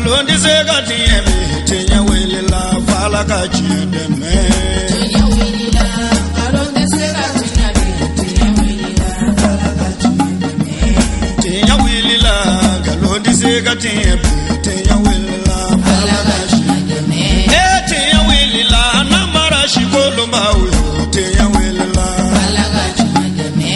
Nkalon tɛ se ka tiɲɛ bi, tiɲɛ wulila f'Ala ka tiɲɛ dɛmɛ. Tiɲɛ wulila, nkalon tɛ se ka tiɲɛ bi, tiɲɛ wulila, Ala ka tiɲɛ dɛmɛ. Tiɲɛ wulila, nkalon tɛ se ka tiɲɛ bi, tiɲɛ wulila Ala ka tiɲɛ dɛmɛ. E tiɲɛ wulila, namara si kolonbaw yo, tiɲɛ wulila. Ala ka tiɲɛ dɛmɛ.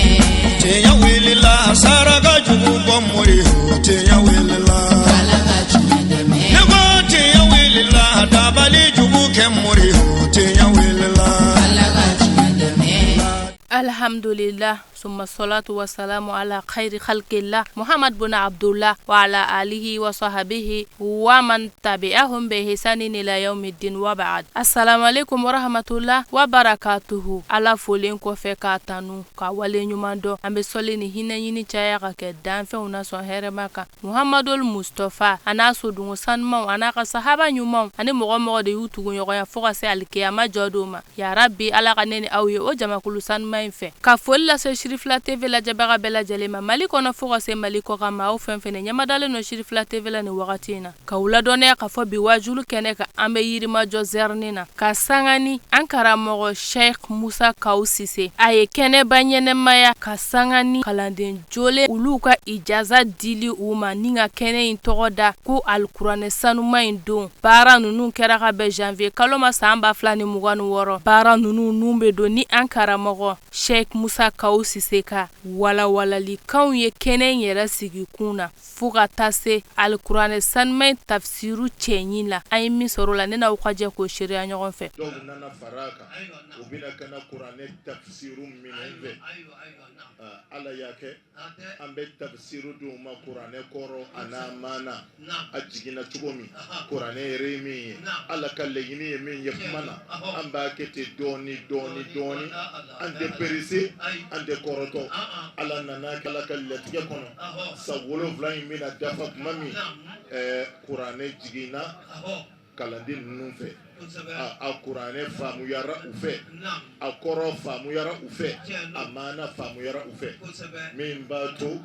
Tiɲɛ wulila, saraka jugu bɔ mori yo, tiɲɛ wulila. Ala ka tiɲɛ dɛmɛ. Ne ko tiɲɛ wulila, dabali jugu kɛ mori yo, tiɲɛ wulila. Ala ka tiɲɛ dɛmɛ. Alhamdulillah, summa salatu wa salamu ala khairi khalqillah Muhammad bin Abdullah wa ala alihi wa sahbihi wa man tabi'ahum bi ihsanin ila yawmiddin wa ba'd. Assalamu alaikum wa rahmatullah wa barakatuhu. Ala folen kɔfɛ k'a tanu ka wale ɲuman dɔn, an bɛ sɔli ni hinɛ ɲini caya ka kɛ danfɛnw na sɔn hɛrɛma kan Muhammadul Mustafa a n'a sodungo sanumanw a n'a ka sahaba ɲumanw ani mɔgɔ mɔgɔ de y'u tugu ɲɔgɔnya fo ka se alikiyama jɔ don ma. Ya Rabbi, Ala ka ne ni aw ye o jamakulu sanuman in fɛ. Ka foli lase Sirifila TV lajɛbaga bɛɛ lajɛlen ma Mali kɔnɔ fo ka se Mali kɔkan ma, aw fɛn fɛn ɲɛmadalen don Sirifila TV la nin wagati in na, ka u ladɔnniya k'a fɔ bi wajulu kɛnɛ kan an bɛ Yirimajɔ zɛrinin na ka sanga ni an karamɔgɔ Sheikh Musa Kawu Sise. A ye kɛnɛba ɲɛnɛmaya ka sanga ni kalanden jolen olu ka ijaza dili u ma ni ka kɛnɛ in tɔgɔ da ko alikuranɛ sanuma in don. Baara ninnu kɛra ka bɛn janvier kalo ma san 2026. Baara ninnu nun bɛ don ni an karamɔgɔ Sheikh Musa Kawu Sise ka walawalalikanw ye kɛnɛ in yɛrɛ sigi kun na fo ka taa se alikuranɛ sanuma in tafsiru cɛɲi la. An ye min sɔrɔ o la, ne n'aw ka jɛ k'o seereya ɲɔgɔn fɛ. Dɔw nana fara a kan, u bɛna ka na kuranɛ tafsiru minɛ n fɛ. Ala y'a kɛ an bɛ tafsiru di u ma kuranɛ kɔrɔ a n'a maana, a jiginna cogo min, kuranɛ yɛrɛ ye min ye, Ala ka laɲini ye min ye kuma na. An b'a kɛ ten dɔɔni dɔɔni dɔɔni, an tɛ perese, an tɛ kɔrɔtɔ. Ala nana kɛ Ala ka latigɛ kɔnɔ, san 7 in bɛna dafa tuma min, kuranɛ jiginna kalanden ninnu fɛ, a kuranɛ faamuyara u fɛ, a kɔrɔ faamuyara u fɛ, a maana faamuyara u fɛ, min b'a to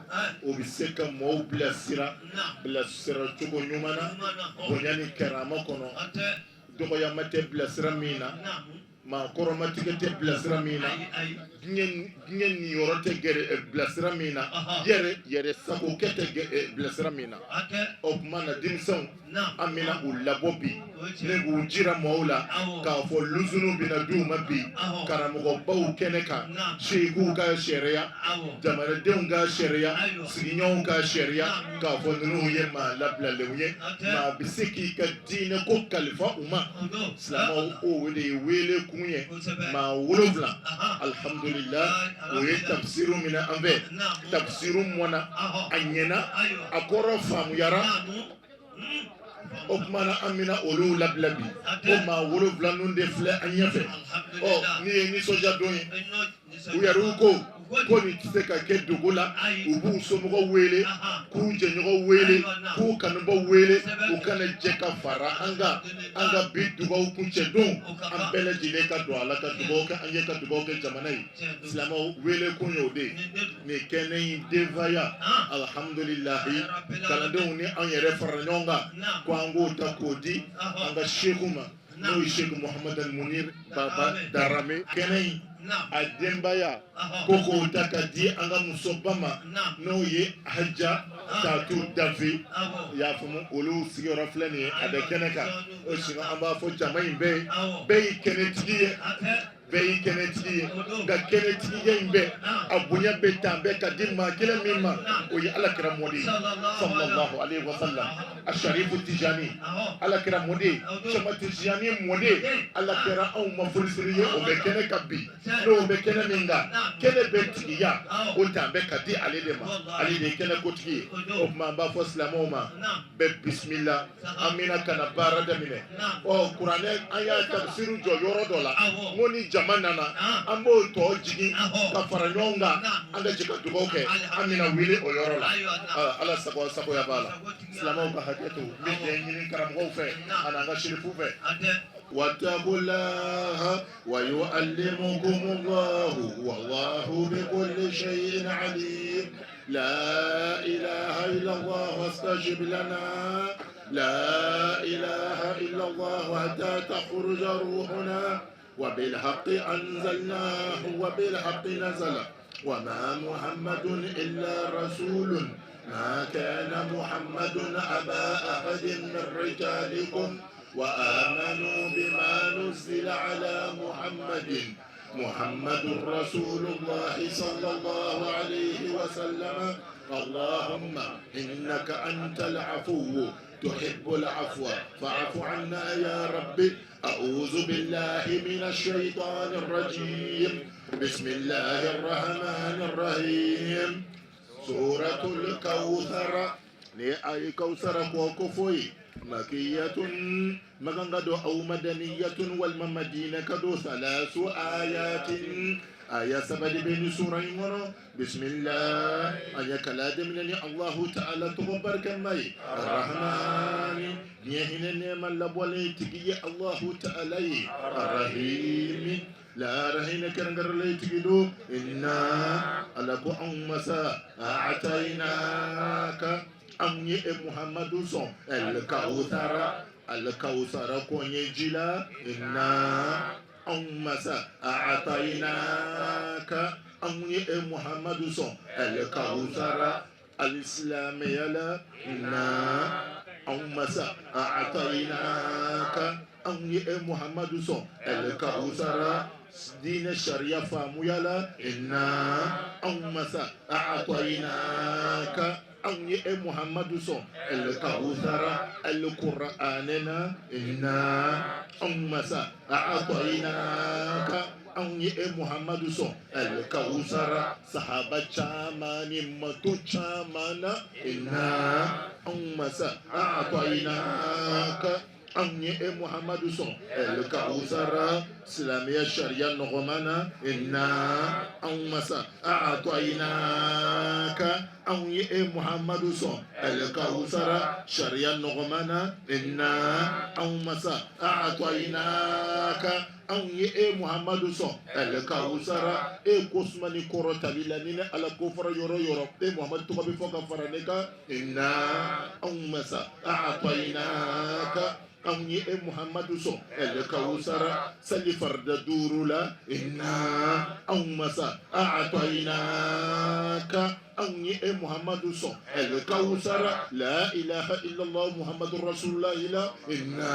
o bɛ se ka mɔɔw bilasira bilasira cogo ɲuman na, bonya ni karama kɔnɔ, dɔgɔyama tɛ bilasira min na, maa kɔrɔmatigɛ tɛ bilasira min na, diɲɛ niyɔrɔ tɛ gɛrɛ bilasira min na, yɛrɛ yɛrɛ sagokɛ tɛ bilasira min na. O tuma na, denmisɛnw, an bɛna u labɔ bi ne k'u jira mɔgɔw la k'a fɔ lusunu bɛna di u ma bi karamɔgɔbaw kɛnɛ kan, seyikiw ka sariya, jamanadenw ka sariya, sigiɲɔgɔnw ka sariya, k'a fɔ ninnu ye maa labilalenw ye, maa bɛ se k'i ka diinɛ ko kalifa u ma. Silamɛw, o de ye wele kun ye. Maa 7, alihamudulila, o ye tafsiru minɛ an fɛ. Tafsiru mɔna, a ɲɛna, a kɔrɔ faamuyara. O tuma na, an bɛna olu labila bi. O maa 7 ninnu de filɛ an ɲɛfɛ. Ɔ nin ye nisɔndiya don ye. U yɛrɛ ko ko nin tɛ se ka kɛ dogo la. U b'u somɔgɔw wele, k'u jɛɲɔgɔnw wele, k'u kanubaw wele, u kana jɛ ka fara an kan, an ka bi dugawu kuncɛ don, an bɛɛ lajɛlen ka don Ala ka dugawu kɛ an ye, ka dugawu kɛ jamana ye. Silamɛw, wele kun y'o de ye. Nin kɛnɛ in denfaya, alihamudulilahi, kalandenw ni an yɛrɛ fara ɲɔgɔn kan ko an k'o ta k'o di an ka seku ma, n'o ye Seku Muhamadu Munir Baba Darame. Kɛnɛ in a denbaya ko k'o ta ka di an ka musoba ma, n'o ye Haja Tatu Dafe. I y'a faamu, olu sigiyɔrɔ filɛ nin ye, a bɛ kɛnɛ kan. O sinon, an b'a fɔ jama in bɛɛ ye, bɛɛ y'i kɛnɛtigi ye, bɛɛ y'i kɛnɛtigi ye. Nka kɛnɛtigiya in bɛɛ, a bonya bɛ tan bɛɛ ka di maa kelen min ma, o ye Ala kira mɔden sallallahu alaihi wa sallam, a Sharifu Tijani, Ala kira mɔden, Sɛki Tijani mɔden. Ala kɛra anw ma folisiri ye. O bɛ kɛnɛ kan bi. N'o bɛ kɛnɛ min kan, kɛnɛ bɛ tigiya, o tan bɛɛ ka di ale de ma. Ale de ye kɛnɛ kotigi ye. O tuma, an b'a fɔ silamɛw ma bɛɛ bisimila. An bɛna ka na baara daminɛ. Ɔ kuranɛ, an y'a tafsiru jɔ yɔrɔ dɔ la. N ko ni jama nana, an b'o tɔ jigin ka fara ɲɔgɔn kan, an ka jɛ ka dugawu kɛ. An bɛna wuli o yɔrɔ la. Ala sago sagoya b'a la. Silamɛw ka hakɛ to, n bɛ jɛ ɲini karamɔgɔw fɛ ani an ka sirifu fɛ. واتقوا الله ويعلمكم الله والله بكل شيء عليم. لا إله إلا الله، واستجب لنا. لا إله إلا الله حتى تخرج روحنا وبالحق أنزلناه وبالحق نزل وما محمد إلا رسول ما كان محمد أبا أحد من رجالكم وآمنوا بما نزل على محمد محمد رسول الله صلى الله عليه وسلم اللهم إنك أنت العفو تحب العفو فاعف عنا يا رب أعوذ بالله من الشيطان الرجيم بسم الله الرحمن الرحيم سورة الكوثر ni ay kawsara ko ko foyi makiyatun maganga do aw madaniyatun walma madina ka do salasu ayatin aya saba de bɛ nin sura in kɔnɔ bismillah an ye kala daminɛ ni allahu ta'ala tɔgɔ barikama ye arahmani diɲɛ hinɛ nɛɛma labɔlen tigi ye allahu ta'ala ye arahimi lahara hinɛ kɛrɛnkɛrɛnlen tigi don inna ala ko anw masa a'tainaka anw ye e muhammadu sɔn alikawusara alikawusara kɔɲɛji la inna anw masa a'tainaka anw ye e muhammadu sɔn alikawusara alisilamɛya la inna anw masa a'tainaka anw ye e muhammadu sɔn alikawusara diinɛ sariya faamuya la inna anw masa a'tainaka anw ye e muhammadu sɔn alikawusara alikuranɛ na inna anw masa a'tainaka anw ye e muhammadu sɔn alikawusara sahaba caman ni mato caman na inna anw masa a'tainaka anw ye e muhammadu sɔn alikawusara silamɛya sariya nɔgɔman na inna anw masa a'tainaka anw ye e muhammadu sɔn alikawusara sariya nɔgɔman na inna anw masa a'tainaka anw ye e muhammadu sɔn alikawusara e ko suma ni kɔrɔtali la ni ne ala ko fɔra yɔrɔ yɔrɔ e muhammadu tɔgɔ bɛ fɔ ka fara ne kan inna anw masa a'tainaka anw ye e muhammadu sɔn alikawusara sali farida duuru la inna anw masa a'tainaka anw ye e muhammadu sɔn alikawusara la ilaha illallah muhammadu rasulullah la inna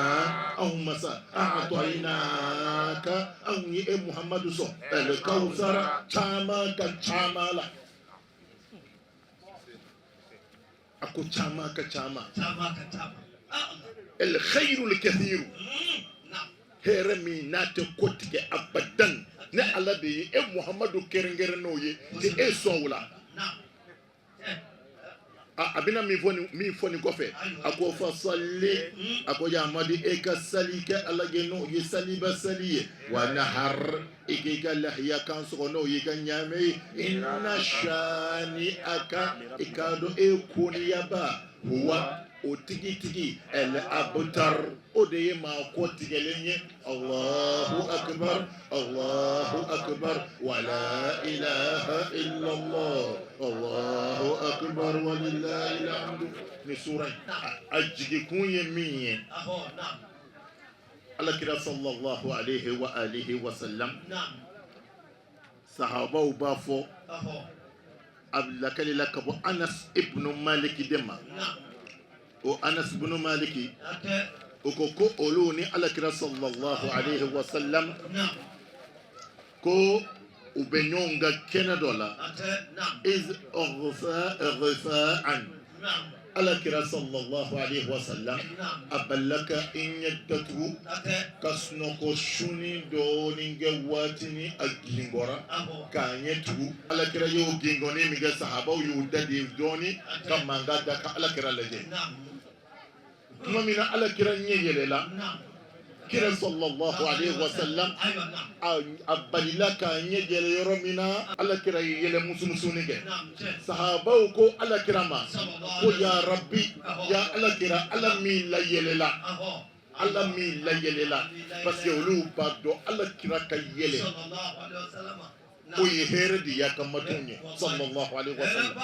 anw masa a'tainaka anw ye e muhammadu sɔn alikawusara caman ka caman la a ko caman ka caman el khairul kathiru hɛrɛ min n'a tɛ ko tigɛ abadan ne ala de ye e muhammadu kɛrɛnkɛrɛn n'o ye te e sɔn o la a bɛna min fɔ nin kɔfɛ a ko fasalli a ko ya amadu e ka sali kɛ ala ye n'o ye saliba sali ye wa nahar i k'i ka lahiya kan sɔgɔ n'o y'i ka ɲaamɛ ye inna shani aka i k'a dɔn e koniyaba huwa o tigi tigi el abtar o de ye maa kɔ tigɛlen ye allahu akbar allahu akbar wala ilaha illallah allahu akbar walillahi alhamdu ni sura in a jigikun ye min ye alakira sallallahu alaihi wa alihi wa sallam sahabaw b'a fɔ a lakalila ka bɔ Anas ibn Malik de ma o Anas ibn Malik o ko ko olu ni alakira sallallahu alaihi wa sallam ko u bɛ ɲɔgɔn kan kɛnɛ dɔ la iz ghafa'an alakira sallallahu alaihi wa sallam a balila ka i ɲɛ datugu ka sunɔgɔ suni dɔɔnin kɛ waati ni a gingɔra k'a ɲɛ tugu alakira y'o gingɔni min kɛ sahabaw y'u da de dɔɔnin ka mankan da ka alakira lajɛ tuma min na alakira ɲɛ yɛlɛla kira sallallahu alaihi wa sallam a balila k'a ɲɛ yɛlɛ yɔrɔ min na alakira ye yɛlɛ musumusuni kɛ sahabaw ko alakira ma ko ya rabbi ya alakira ala min layɛlɛla ala min layɛlɛla parce que olu b'a dɔn alakira ka yɛlɛ O ye hɛrɛ de y'a ka mantonw ye, sallallahu alaihi wasallam.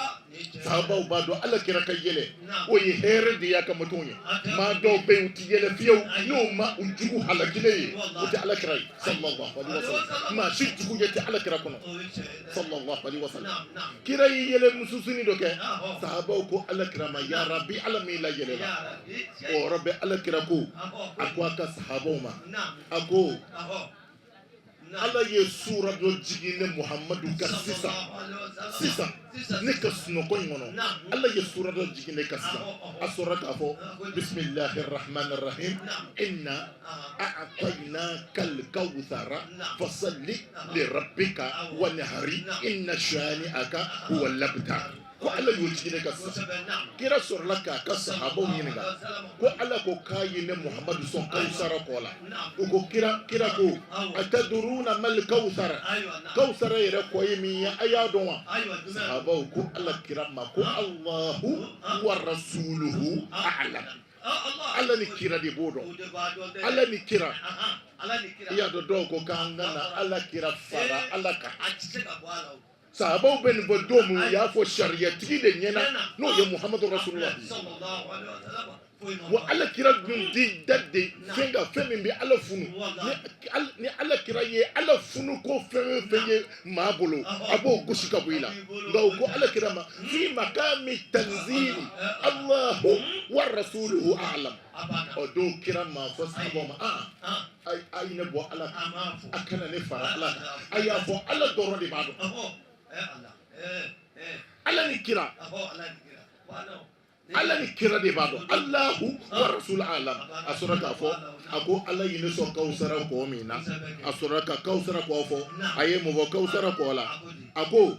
Sahabaw b'a dɔn ala kira ka yɛlɛ, o ye hɛrɛ de y'a ka mantonw ye. Maa dɔw bɛ yen, u ti yɛlɛ fiyewu n'o ma u jugu halakilen ye. O tɛ ala kira ye, sallallahu alaihi wasallam. Maa si jugu ye tɛ ala kira kɔnɔ, sallallahu alaihi wasallam. Kira ye yɛlɛ mususuni dɔ kɛ. Sahabaw ko ala kira ma: ya rabi, ala min la yɛlɛ la. O yɔrɔ bɛɛ, ala kira ko, a ko a ka sahabaw ma, a ko ala ye sura dɔ jigin ne Muhammadu kan sisan sisan, ne ka sunɔgɔ in kɔnɔ. Ala ye sura dɔ jigin ne kan sisan. A sɔrɔ k'a fɔ: bisimilahi rahman rahim, inna a'tainaka al-kawthara fasalli li rabbika wanhari inna shani'aka huwa al-abtar. Ko ala y'o jigin ne kan sisan. Kira sɔrɔla k'a ka sahabaw ɲininka ko ala ko k'a ye ne Muhammadu sɔn kawusara kɔ la. U ko kira, kira ko: ataduruna mal kawusara? Kawusara yɛrɛ kɔ ye min ye, a y'a dɔn wa? Sahabaw ko ala kira ma ko allahu wa rasuluhu a'lam. Ala ni kira de b'o dɔn, ala ni kira. I y'a dɔn, dɔw ko k'an ka na ala kira fara ala kan. Sahabaw bɛ nin fɔ don min, u y'a fɔ sariyatigi de ɲɛna, n'o ye Muhamadu rasulullah. Wa ala kira dun di da de fɛn ka fɛn min bɛ ala funu. Ni ala kira ye ala funu ko fɛn o fɛn ye maa bolo, a b'o gosi ka bɔ i la. Nka u ko ala kira ma fi makami tanzili allahu wa rasuluhu a'lam. O don, kira ma fɔ sahabaw ma: aa, a ye ne bɔ ala kan, a kana ne fara ala kan. A y'a fɔ ala dɔrɔn de b'a dɔn, ala ni kira, ala ni kira de b'a dɔn, allahu wa rasul alam. A sɔrɔ k'a fɔ a ko ala ye ne sɔn kawusara kɔ min na. A sɔrɔ ka kawusara kɔ fɔ. A ye mun fɔ kawusara kɔ la? A ko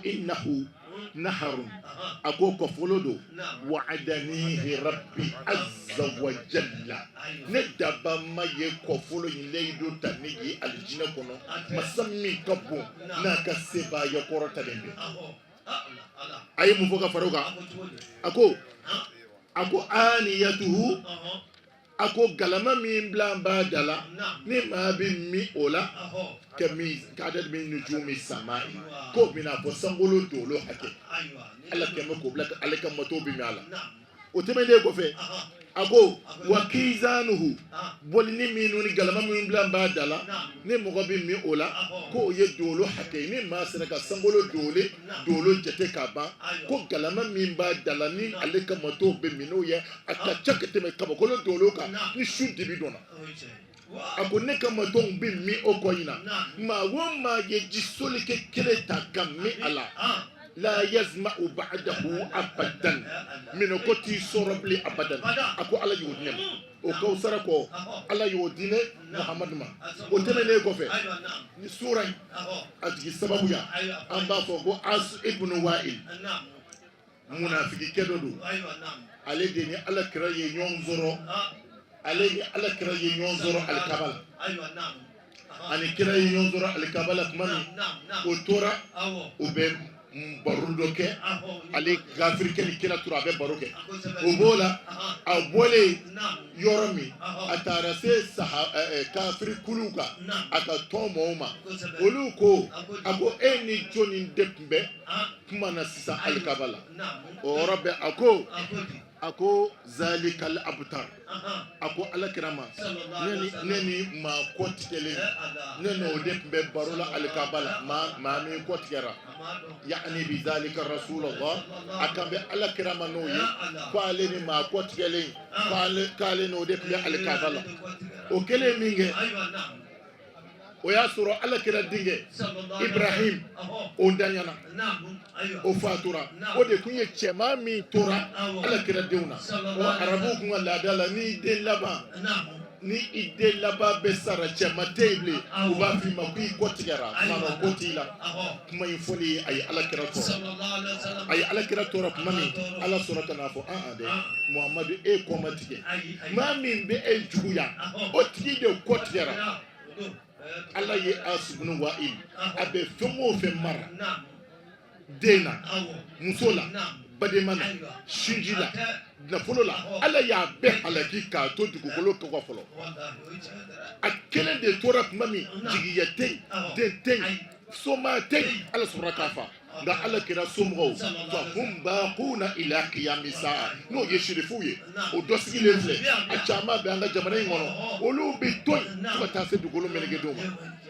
innahu naharun, a ko kɔfolo don. Wa'adanihi rabbi azza wa jalla, ne dabama ye kɔfolo in layidu ta ne ye alijinɛ kɔnɔ. Masa min ka bon n'a ka sebaaya kɔrɔtalen bɛ. A ye mun fɔ ka fara o kan? A ko aniyatuhu, a ko galama min bila an b'a da la, ni maa bɛ min o la, kɛ min k'adad min nujumi samai, k'o bɛna fɔ sankolo dolo hakɛ. Ala kɛmɛ k'o bila ale ka moto bɛ min a la. O tɛmɛnen kɔfɛ, a ko wa kizanuhu, bolini minnu ni galama minnu bila b'a da la, ni mɔgɔ bɛ min o la, k'o ye dolo hakɛ. Ni maa sera ka sankolo dole dolo jate k'a ban, ko galama min b'a da la, ni ale ka moto bɛ min n'o ye, a ka ca ka tɛmɛ kabakolo dolo kan ni su dibi donna. A ko ne ka mantonw bɛ min o kɔ in na, maa o maa ye ji solikɛ kelen ta ka min a la, la yazma'u ba'dahu abadan, minɔgɔ t'i sɔrɔ bilen abadan. A ko ala y'o di ne ma. O kawusara kɔ, ala y'o di ne Muhamadu ma. O tɛmɛnen kɔfɛ, ni sura in a jigi sababuya, an b'a fɔ ko As ibn Wa'il, munafikikɛ dɔ don. Ale de ni ala kira ye ɲɔgɔn sɔrɔ, ale ni ala kira ye ɲɔgɔn sɔrɔ alikaba la. Ani kira ye ɲɔgɔn sɔrɔ alikaba la tuma min, o tora u bɛ baro dɔ kɛ. Ale kafirikɛ ni kira tora a bɛ baro kɛ. O b'o la, a bɔlen yɔrɔ min, a taara se saha kafiri kuluw kan, a ka tɔn mɔgɔw ma. Olu ko a ko: e ni jɔnni de tun bɛ kuma na sisan alikaba la? O yɔrɔ bɛɛ, a ko zalikal abtar. A ko ala kira ma: ne ni maa kɔtigɛlen, ne n'o de tun bɛ baro la alikaba la. Maa min kɔtigɛra, yaani bi zalika rasulallah, a kan bɛ ala kira ma n'o ye, ko ale ni maa kɔtigɛlen, k'ale n'o de tun bɛ alikaba la. O kɛlen min kɛ, o y'a sɔrɔ ala kira denkɛ Ibrahim, o danyana, o fatura. O de tun ye cɛman min tora ala kira denw na. O arabuw kun ka laada la, n'i den laban, ni i den laban bɛ sara, cɛman tɛ yen bilen, u b'a f'i ma ko i kɔ tigɛra. Kuma na ko t'i la. Kuma in fɔli, a ye ala kira tɔɔrɔ. A ye ala kira tɔɔrɔ tuma min, ala sɔrɔ ka n'a fɔ: an dɛ Muhamadu, e kɔ ma tigɛ, maa min bɛ e juguya, o tigi de kɔ tigɛra. Ala ye As ibn Wa'il, a bɛ fɛn o fɛn mara den na, muso la, badenma na, sinji la, nafolo la, ala y'a bɛɛ halaki k'a to dugukolo kɔ fɔlɔ. A kelen de tora tuma min, jigiya tɛ yen, den tɛ yen. Soma tɛ yen, Ala sɔrɔla k'a fa. Nka Ala kira somɔgɔw, fahum baquna ila qiyami saa, n'o ye sirifuw ye, o dɔ sigilen filɛ, a caman bɛ an ka jamana in kɔnɔ, olu bɛ to yen fo ka taa se dugukolo meleke don ma.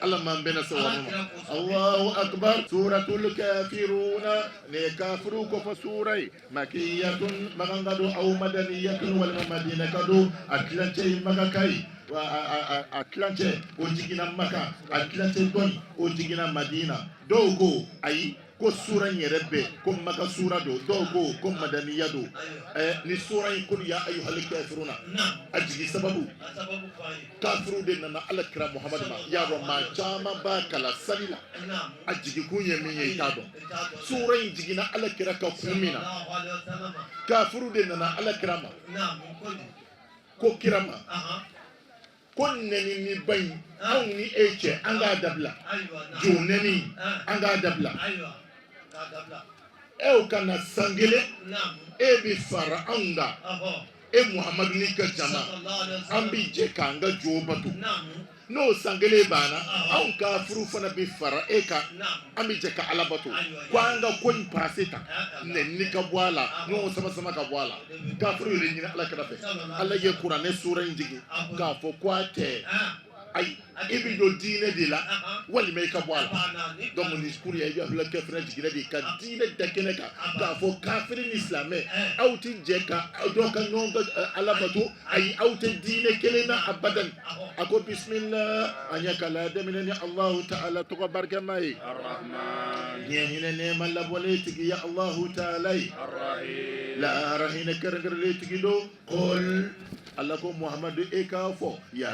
Ala m'an bɛnna sababu ma. Allahu akbar. Suratul kafiruna, ne kafiru kofɔ sura ye, makiyatun, makanka don, aw madaniyatun, walima madinaka don. A tilancɛ ye makaka ye, a tilancɛ o jiginna Maka, a tilancɛ dɔ in o jiginna Madina. Dɔw ko ayi, ko sura in yɛrɛ bɛɛ ko Maka sura don, dɔw ko ko madaniya don. Ni sura in, kul ya ayyuhal kafiruna, a jigi sababu, kafiru de nana Ala kira Muhamadu ma. Y'a dɔn, maa caman b'a kalan sali la, a jigikun ye min ye, i t'a dɔn. Sura in jiginna Ala kira ka kun min na, kafiru de nana Ala kira ma ko kira ma ko nɛni ni ba in, anw ni e cɛ, an k'a dabila. Jo nɛni, an k'a dabila. E ka na san kelen, e bɛ fara anw kan, e Muhamadu n'i ka jama, an bɛ jɛ k'an ka jo bato. N'o san kelen banna, anw kafiru fana bɛ fara e kan, an bɛ jɛ ka Ala bato. Ko an ka ko in pase ta, nɛni ka bɔ a la, ɲɔgɔn sama sama ka bɔ a la. Kafiru yɛrɛ ɲini Ala kira fɛ. Ala ye kuranɛ sura in jigin k'a fɔ ko a tɛ, ayi, i bɛ don diinɛ de la walima i ka bɔ a la. Donc nin kul ya ayyuhal kafiruna jiginna de ka diinɛ da kɛnɛ kan, k'a fɔ kafiri ni silamɛ, aw tɛ jɛ ka dɔ ka ɲɔgɔn ka Ala bato, ayi, aw tɛ diinɛ kelen na abadan. A ko bisimila, an ye kalan daminɛ ni Alahu taala tɔgɔ barikama ye, diɲɛ hinɛ nɛɛma labɔlen tigi ye Alahu taala ye, lahara hinɛ kɛrɛnkɛrɛnlen tigi don. Qul, Ala ko Muhamadu, e k'a fɔ, ya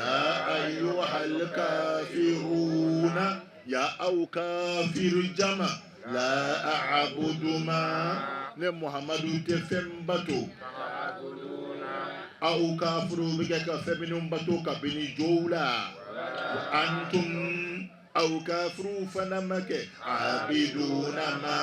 ayyuhal kafiruna, ya aw kafiru jama, la a'budu ma, ne Muhamadu tɛ fɛn bato aw kafiru bɛ kɛ ka fɛn minnu bato kabini jow la. Wa antum, aw kafiru fana ma kɛ abiduna ma,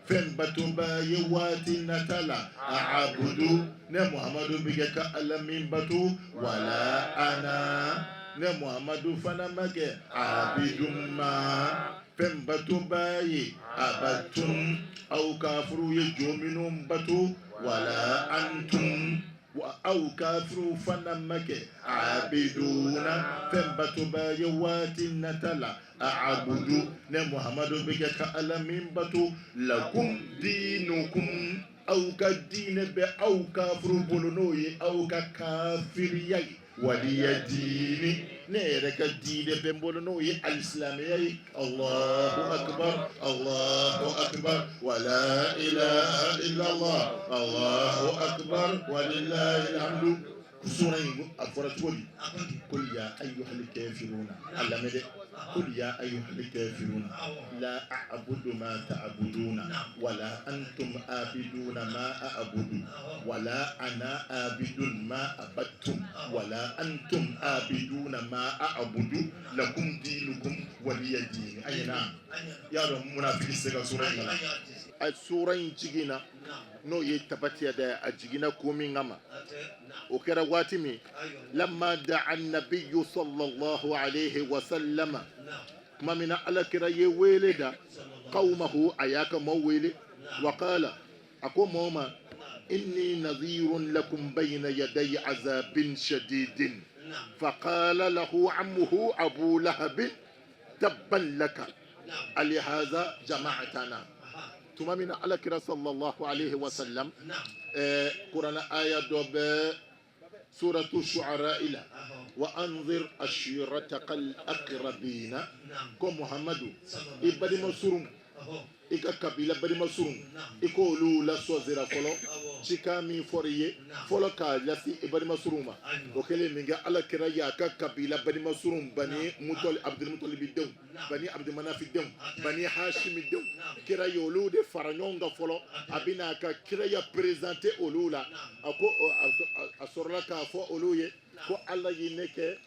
fɛn batoba ye waati nata la, a'budu, ne Muhamadu bɛ kɛ ka Ala min bato, wala ana, ne Muhamadu fana ma kɛ abidun ma, fɛn batoba ye, abattum, aw kafiru ye jo minnu bato, wala antum, wa aw kafiru fana ma kɛ abiduna, fɛn batoba ye waati nata la, a'budu, ne Muhamadu bɛ kɛ ka Ala min bato. Lakum dinukum, aw ka diinɛ bɛ aw kafiru bolo, n'o ye aw ka kafiriya ye, waliya diini, ne yɛrɛ ka diinɛ bɛ n bolo, n'o ye alisilamɛya ye. Allahu akbar, Allahu akbar, wala ilaha illallah, Allahu akbar, walillahi alhamdu. Sura in a fɔra cogo di? Qul ya ayyuhal kafiruna, a lamɛn dɛ. Qul ya ayyuhal kafiruna la a'budu ma ta'buduna wala antum abiduna ma a'budu wala ana abidun ma abattum wala antum abiduna ma a'budu lakum dinukum waliya dini. A ɲɛna, y'a dɔn munafiki tɛ se ka sura in kalan. A sura in jiginna, n'o ye tabati yada ye, a jiginna ko min kama, o kɛra waati min, lamma da'a nabiyyu sallallahu alayhi wa sallama, tuma min na Ala kira ye wele da, qawmahu, a y'a ka maaw wele, wa qala, a ko maaw ma, inni nadhirun lakum bayna yaday azabin shadidin. Faqala lahu ammuhu Abu Lahabin, tabban laka alihaza jama'atana. Tuma min na Ala kira sallallahu alayhi wa sallam, kuranɛ aya dɔ bɛ suratu shu'ara la, wa anzir ashirataka al-aqrabina, ko Muhammadu, i balima surun, i ka kabila balima surun, i k'olu lasɔsira fɔlɔ. Cikan min fɔra i ye fɔlɔ, k'a lase i balima surun ma. O kɛlen min kɛ, Ala kira y'a ka kabila balima surun, Bani Mutɔli, Abdulmutɔlibi denw, Bani Abdulmanafi denw, Bani Hashimi denw, kira ye olu de fara ɲɔgɔn kan fɔlɔ. A bɛna a ka kiraya présenter olu la. A ko a sɔrɔla k'a fɔ olu ye ko Ala ye ne kɛ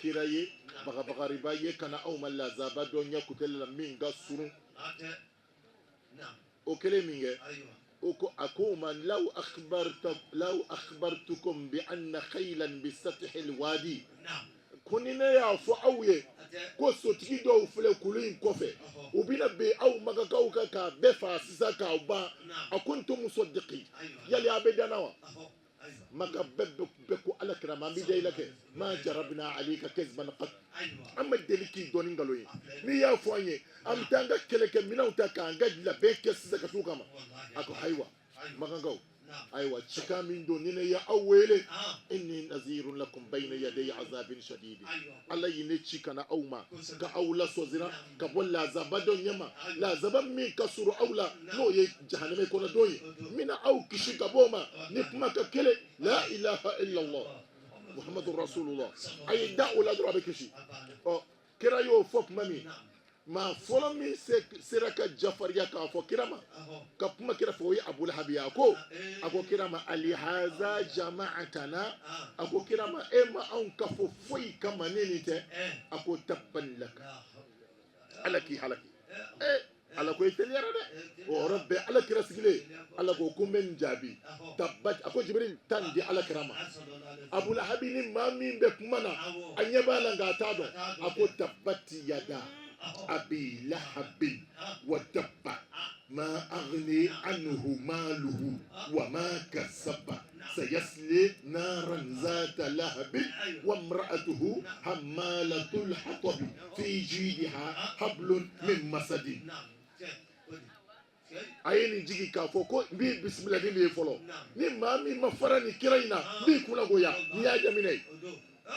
kira ye, bagabagariba ye ka na aw ma lazaba dɔ ɲɛ kutɛli la min ka surun. O kɛlen min kɛ, o ko, a ko ma, law akhbartukum bi anna khaylan bi sathi alwadi. Ko ni ne y'a fɔ aw ye ko sotigi dɔw filɛ kulu in kɔfɛ, u bɛna bin aw Makakaw kan k'a bɛɛ faa sisan k'aw ban, akuntum musaddiqi, yali a bɛ da n na wa? Maka bɛɛ bɛɛ ko ala kira ma, an bɛ da i la kɛ. Ma jarabna alayka kaziban qat, an ma deli k'i dɔn ni nkalon ye. N'i y'a fɔ an ye, an bɛ taa an ka kɛlɛkɛminɛnw ta k'an ka labɛn kɛ sisan ka t'u kama. A ko ayiwa Makankaw, ayiwa cikan min don, ni ne ye aw wele, inni nazirun lakum bayna yaday azabin shadidi, ala ye ne ci ka na aw ma ka aw lasɔsira ka bɔ lazaba dɔ ɲɛma, lazaba min ka surun aw la, n'o ye jahanamɛ kɔnɔ don ye. N bɛna aw kisi ka bɔ o ma ni kuma ka kelen, la ilaha illallah muhammadu rasulullah. A ye da o la dɔrɔn, a bɛ kisi. Ɔ, kira y'o fɔ tuma min, maa fɔlɔ min sera ka jafariya k'a fɔ kira ma, ka kuma kira fɛ, o ye Abu Lahabi ye. A ko kira ma: alihaza jama'atana. A ko kira ma: e ma anw kafo foyi kama ne nin tɛ. A ko: tabban laka, ala k'i halaki. Ala ko i teliyara dɛ. O yɔrɔ bɛɛ, ala kira sigilen, ala ko ko n bɛ nin jaabi. Tabbat, a ko Jibril, taa nin di ala kira ma. Abu Lahabi ni maa min bɛ kuma na, a ɲɛ b'a la nka a t'a dɔn. A ko: tabbat yada abi lahabin wa tabba ma aghni anhu maluhu wa ma kasaba sayasli naran zata lahabin wa imra'atuhu hammalatul hatabi fi jidiha hablun min masadin. A ye nin jigi k'a fɔ ko n b'i bisimila ni nin ye fɔlɔ. Ni maa min ma fara nin kira in na, n b'i kunnagoya. N'i y'a jaminɛ ye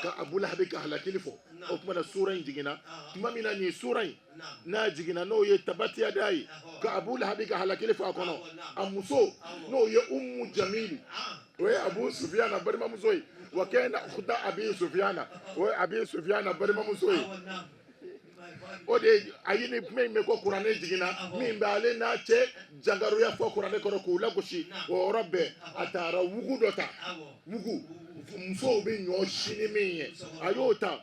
ka Abu Lahabi ka halakili fɔ, o tuma na sura in jiginna tuma min na, nin sura in n'a jiginna, n'o ye tabatiyada ye, ka Abu Lahabi ka halakili fɔ a kɔnɔ, a muso, n'o ye Umu Jamili, o ye Abu Sufiyana balimamuso ye, wa kana ukhta Abi Sufiyana, o ye Abi Sufiyana balimamuso ye. O de ye a ye nin kuma in mɛn ko kuranɛ jiginna min bɛ ale n'a cɛ jangaruya fɔ kuranɛ kɔnɔ k'o lagosi, o yɔrɔ bɛɛ a taara wugu dɔ ta, wugu musow bɛ ɲɔ si ni min ye, a y'o ta.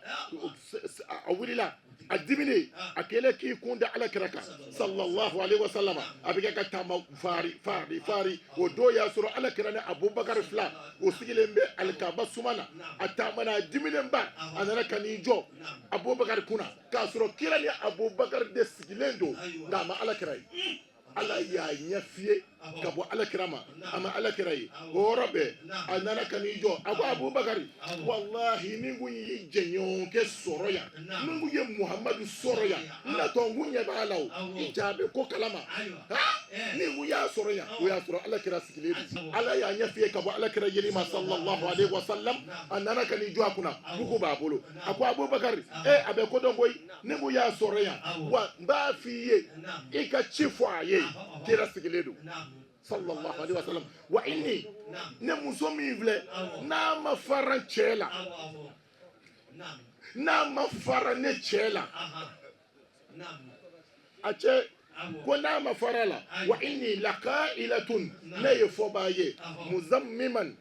A wulila, a diminen, a kɛlen k'i kun da ala kira kan sallallahu alaihi wa sallam, a bɛ kɛ ka taama fari fari fari. O don y'a sɔrɔ ala kira ni Abubakar fila o sigilen bɛ alikaba suma na. A taamana, a diminenba, a nana ka n'i jɔ Abubakar kunna k'a sɔrɔ kira ni Abubakar de sigilen don, nka a ma ala kira ye. Ala y'a ɲɛ fiyɛ ka bɔ ala kira ma, a ma ala kira ye. O yɔrɔ bɛɛ a nana ka n'i jɔ, a ko: Abubakari, walahi ni n kun y'i jɛɲɔgɔnkɛ sɔrɔ yan, ni n kun ye Muhamadu sɔrɔ yan, n natɔ n kun ɲɛ b'a la, o i ja bɛ ko kalama. Ha, ni n kun y'a sɔrɔ yan. O y'a sɔrɔ ala kira sigilen don. Ala y'a ɲɛ fiyɛ ka bɔ ala kira yeli ma sallallahu alaihi wa sallam. A nana ka n'i jɔ a kunna, mugu b'a bolo. A ko: Abubakari, a bɛ ko dɔn koyi. Ni n kun y'a sɔrɔ yan, wa n b'a f'i ye, i ka ci fɔ a ye, kira sigilen don sallallahu alaihi wa sallam. Wa inni, ne muso min filɛ, n'a ma fara cɛ la, n'a ma fara ne cɛ la, a cɛ ko n'a ma fara la, wa inni laqailatun, ne ye fɔbaa ye, muzammiman,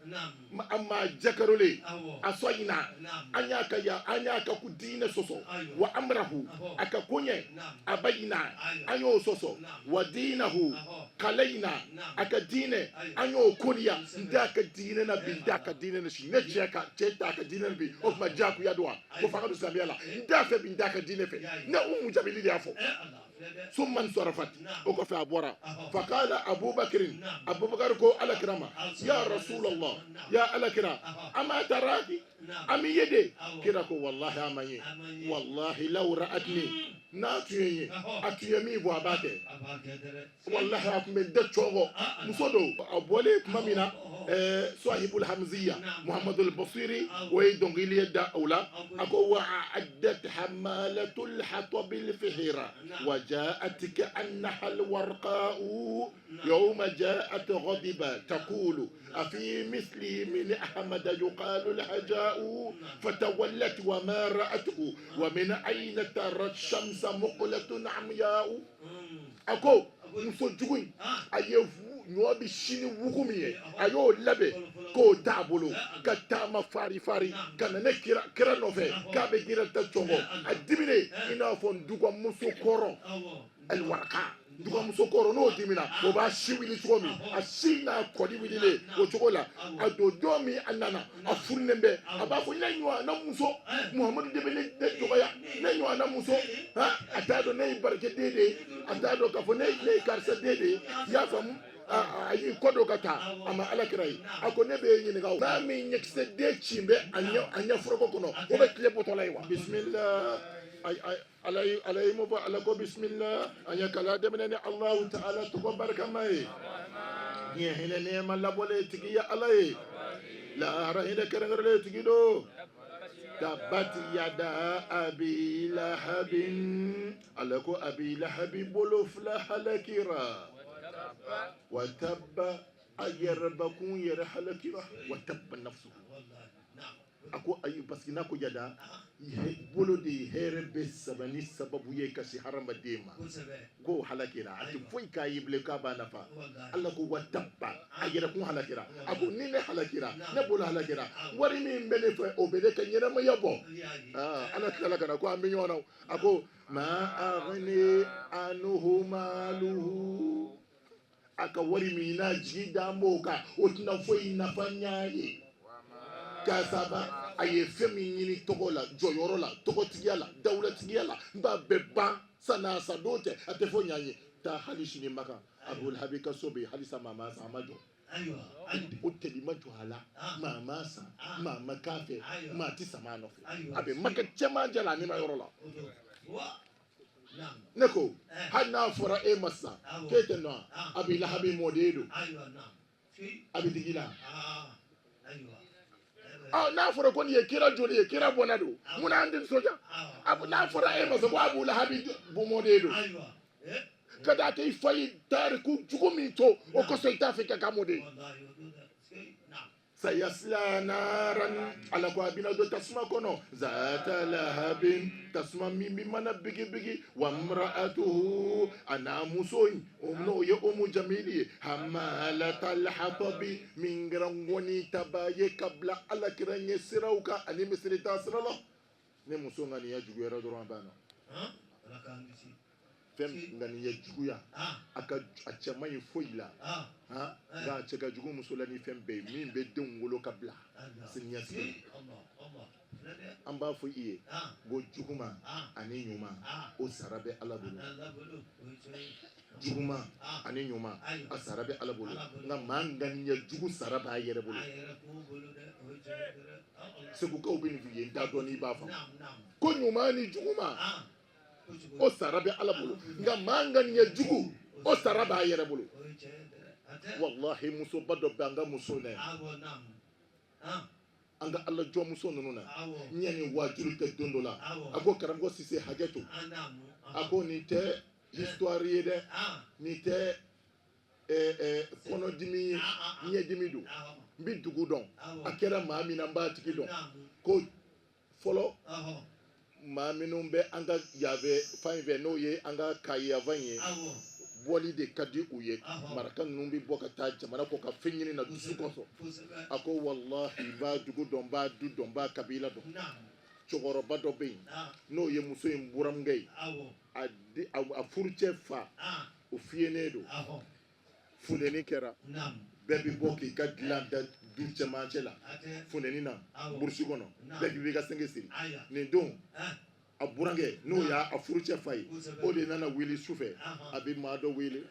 a ma jakarole a sɔyina, an y'a ka ya, an y'a ka ko diinɛ sɔsɔ, wa amrahu, a ka koɲɛ a bayina, an y'o sɔsɔ, wa diinahu kalayina, a ka diinɛ an y'o koniya. N t'a ka diinɛ na bi, n t'a ka diinɛ na sini. Ne cɛ ka cɛ t'a ka diinɛ na bi, o tuma diyagoya don wa ko fanga don silamɛya la? N t'a fɛ bi, n t'a ka diinɛ fɛ. Ne Umu Jamili de y'a fɔ. Summa sarafat, o kɔfɛ a bɔra. Fakala Abubakirin, Abubakar ko ala kira ma: ya Rasulallah, ya ala kira, ama taraki, ami ye de? Kira ko: wallahi a ma ye. Wallahi law ra'atni, n'a tun ye ye, a tun ye min fɔ, a b'a kɛ. Wallahi a tun bɛ n da cɔngɔ. Muso don. A bɔlen tuma min na, sahibul hamziya Muhammadul Basiri, o ye dɔnkili ye da o la. A ko: wa addat hamalatul hatabil fihira wa ja'at ka'annaha alwarqa'u yawma ja'at ghadiba taqulu afi misli min ahmad yuqalu alhaja'u fatawallat wa ma ra'atuhu wa min ayna tara shamsa muqlatun amya'u. A ko muso jugu in, a ye Ɲɔ bɛ sin ni wugu min ye, a y'o labɛn k'o t'a bolo ka taama fari fari ka na ne kira kira nɔfɛ k'a bɛ kira ta cɔngɔ. A diminen i n'a fɔ dugamuso kɔrɔ aliwaraka, dugamuso kɔrɔ n'o dimina, o b'a si wuli cogo min, a si n'a kɔdi wulilen o cogo la. A don don min a nana, a furunen bɛ, a b'a fɔ ne ɲɔgɔnna muso, Muhamadu de bɛ ne dɔgɔya, ne ɲɔgɔnna muso. A t'a dɔn ne ye barikɛden de ye, a t'a dɔn k'a fɔ ne ye karisa den de ye. I y'a faamu? A y'i kɔ don ka taa, a ma ala kira ye. A ko ne bɛ e ɲininka, maa min ɲɛkisɛ den ci bɛ a ɲɛ a ɲɛ foroko kɔnɔ, o bɛ tile bɔtɔla ye wa? Bisimila. Ala ye, ala ye mun fɔ? Ala ko bisimila, an ye kalan daminɛ ni Alahu taala tɔgɔ barikama ye. Diɲɛ hinɛ nɛɛma labɔlen tigi ye Ala ye, lahara hinɛ kɛrɛnkɛrɛnlen tigi don. Tabati yada abi lahabin. Ala ko abi lahabi bolo fila halakira. Wa tabba, a yɛrɛbakun yɛrɛ halakira. Wa tabba nafsu. A ko ayi, parce que n'a ko yada, bolo de ye hɛrɛ bɛ saba ni sababu ye ka se hadamaden ma. K'o halakira, a tɛ foyi k'a ye bilen k'a b'a nafa. Ala ko wa tabba, a yɛrɛ kun halakira. A ko ni ne halakira, ne bolo halakira, wari min bɛ ne fɛ, o bɛ ne ka ɲɛnamaya bɔ. Ala tilala ka na ko an bɛ ɲɔgɔn na. A ko ma aghni anhu maluhu, a ka wari min n'a jigi d'an b'o kan, o tɛna foyi nafa ɲ'a ye. Kasaba, a ye fɛn min ɲini tɔgɔ la, jɔyɔrɔ la, tɔgɔtigiya la, dawulatigiya la, n b'a bɛɛ ban san'a sa don cɛ, a tɛ foyi ɲ'a ye. Taa hali sini Makan, Abu Lahabi ka so bɛ yen halisa, maa ma san, a ma jɔ. O teli ma jɔ a la, maa ma san, maa ma k'a fɛ, maa tɛ sama a nɔfɛ. A bɛ Makan cɛmancɛ la, a nima yɔrɔ la. Ne ko hali n'a fɔra e ma sisan k'e tɛ nɔ Abi Lahabi mɔden don, a bɛ digi i la. Ɔ, n'a fɔra ko nin ye kira joli ye, kira bɔnna don, munna an tɛ nisɔndiya? N'a fɔra e ma sisan ko Abu Lahabi mɔden don, ka d'a kan i fa ye tariku jugu min to o kosɔn, i t'a fɛ ka k'a mɔden. Sayasila naran, Ala ko a bɛna don tasuma kɔnɔ. Zata lahabin, tasuma min bɛ mana bigibigi. Wa mra'atuhu, a n'a muso in, o n'o ye Umu Jamili ye, hamalatal hatabi, min kɛra ŋɔni taba ye ka bila Ala kira ɲɛ siraw kan ani misiri taa sira la. Ne muso ŋaniya juguyara dɔrɔn, a banna. Fɛn ŋaniya juguya, a ka a cɛ man ɲi foyi la, nka a cɛ ka jugu muso la ni fɛn bɛɛ ye min bɛ denw wolo ka bila siniɲɛsigi. An b'a fɔ i ye ko juguman ani ɲuman, o sara bɛ Ala bolo. Juguman ani ɲuman, a sara bɛ Ala bolo, nka maa ŋaniya jugu sara b'a yɛrɛ bolo. Segukaw bɛ nin f'i ye, n t'a dɔn n'i b'a faamu. Ko ɲuman ni juguman, o sara bɛ Ala bolo, nka maa ŋaniya jugu, o sara b'a yɛrɛ bolo. Walahi, musoba dɔ bɛ an ka muso na, an ka Ala jɔnmuso ninnu na. N ye nin waajuli kɛ don dɔ la, a ko karamɔgɔ Sise, hakɛ to. A ko nin tɛ histoire ye dɛ, nin tɛ kɔnɔdimi ye, ɲɛdimi don. N bɛ dugu dɔn, a kɛra maa min na, n b'a tigi dɔn. Ko fɔlɔ, maa minnu bɛ an ka yanfɛ fan in fɛ, n'o ye an ka Kayi yanfan ye, bɔli de ka di u ye. Maraka ninnu bɛ bɔ ka taa jamana kɔ ka fɛn ɲini na dusu kosɔn. A ko walahi, n b'a dugu dɔn, n b'a du dɔn, n b'a kabila dɔn. Cɛkɔrɔba dɔ bɛ yen, n'o ye muso in burankɛ ye. A furucɛ fa, o fiyennen don. Funteni kɛra, bɛɛ bɛ bɔ k'i ka dilan da du cɛmancɛ la funteni na, burusi kɔnɔ, bɛɛ b'i ka senge siri. Nin don, a burankɛ, n'o y'a a furucɛ fa ye, o de nana wuli su fɛ. A bɛ maa dɔ wele,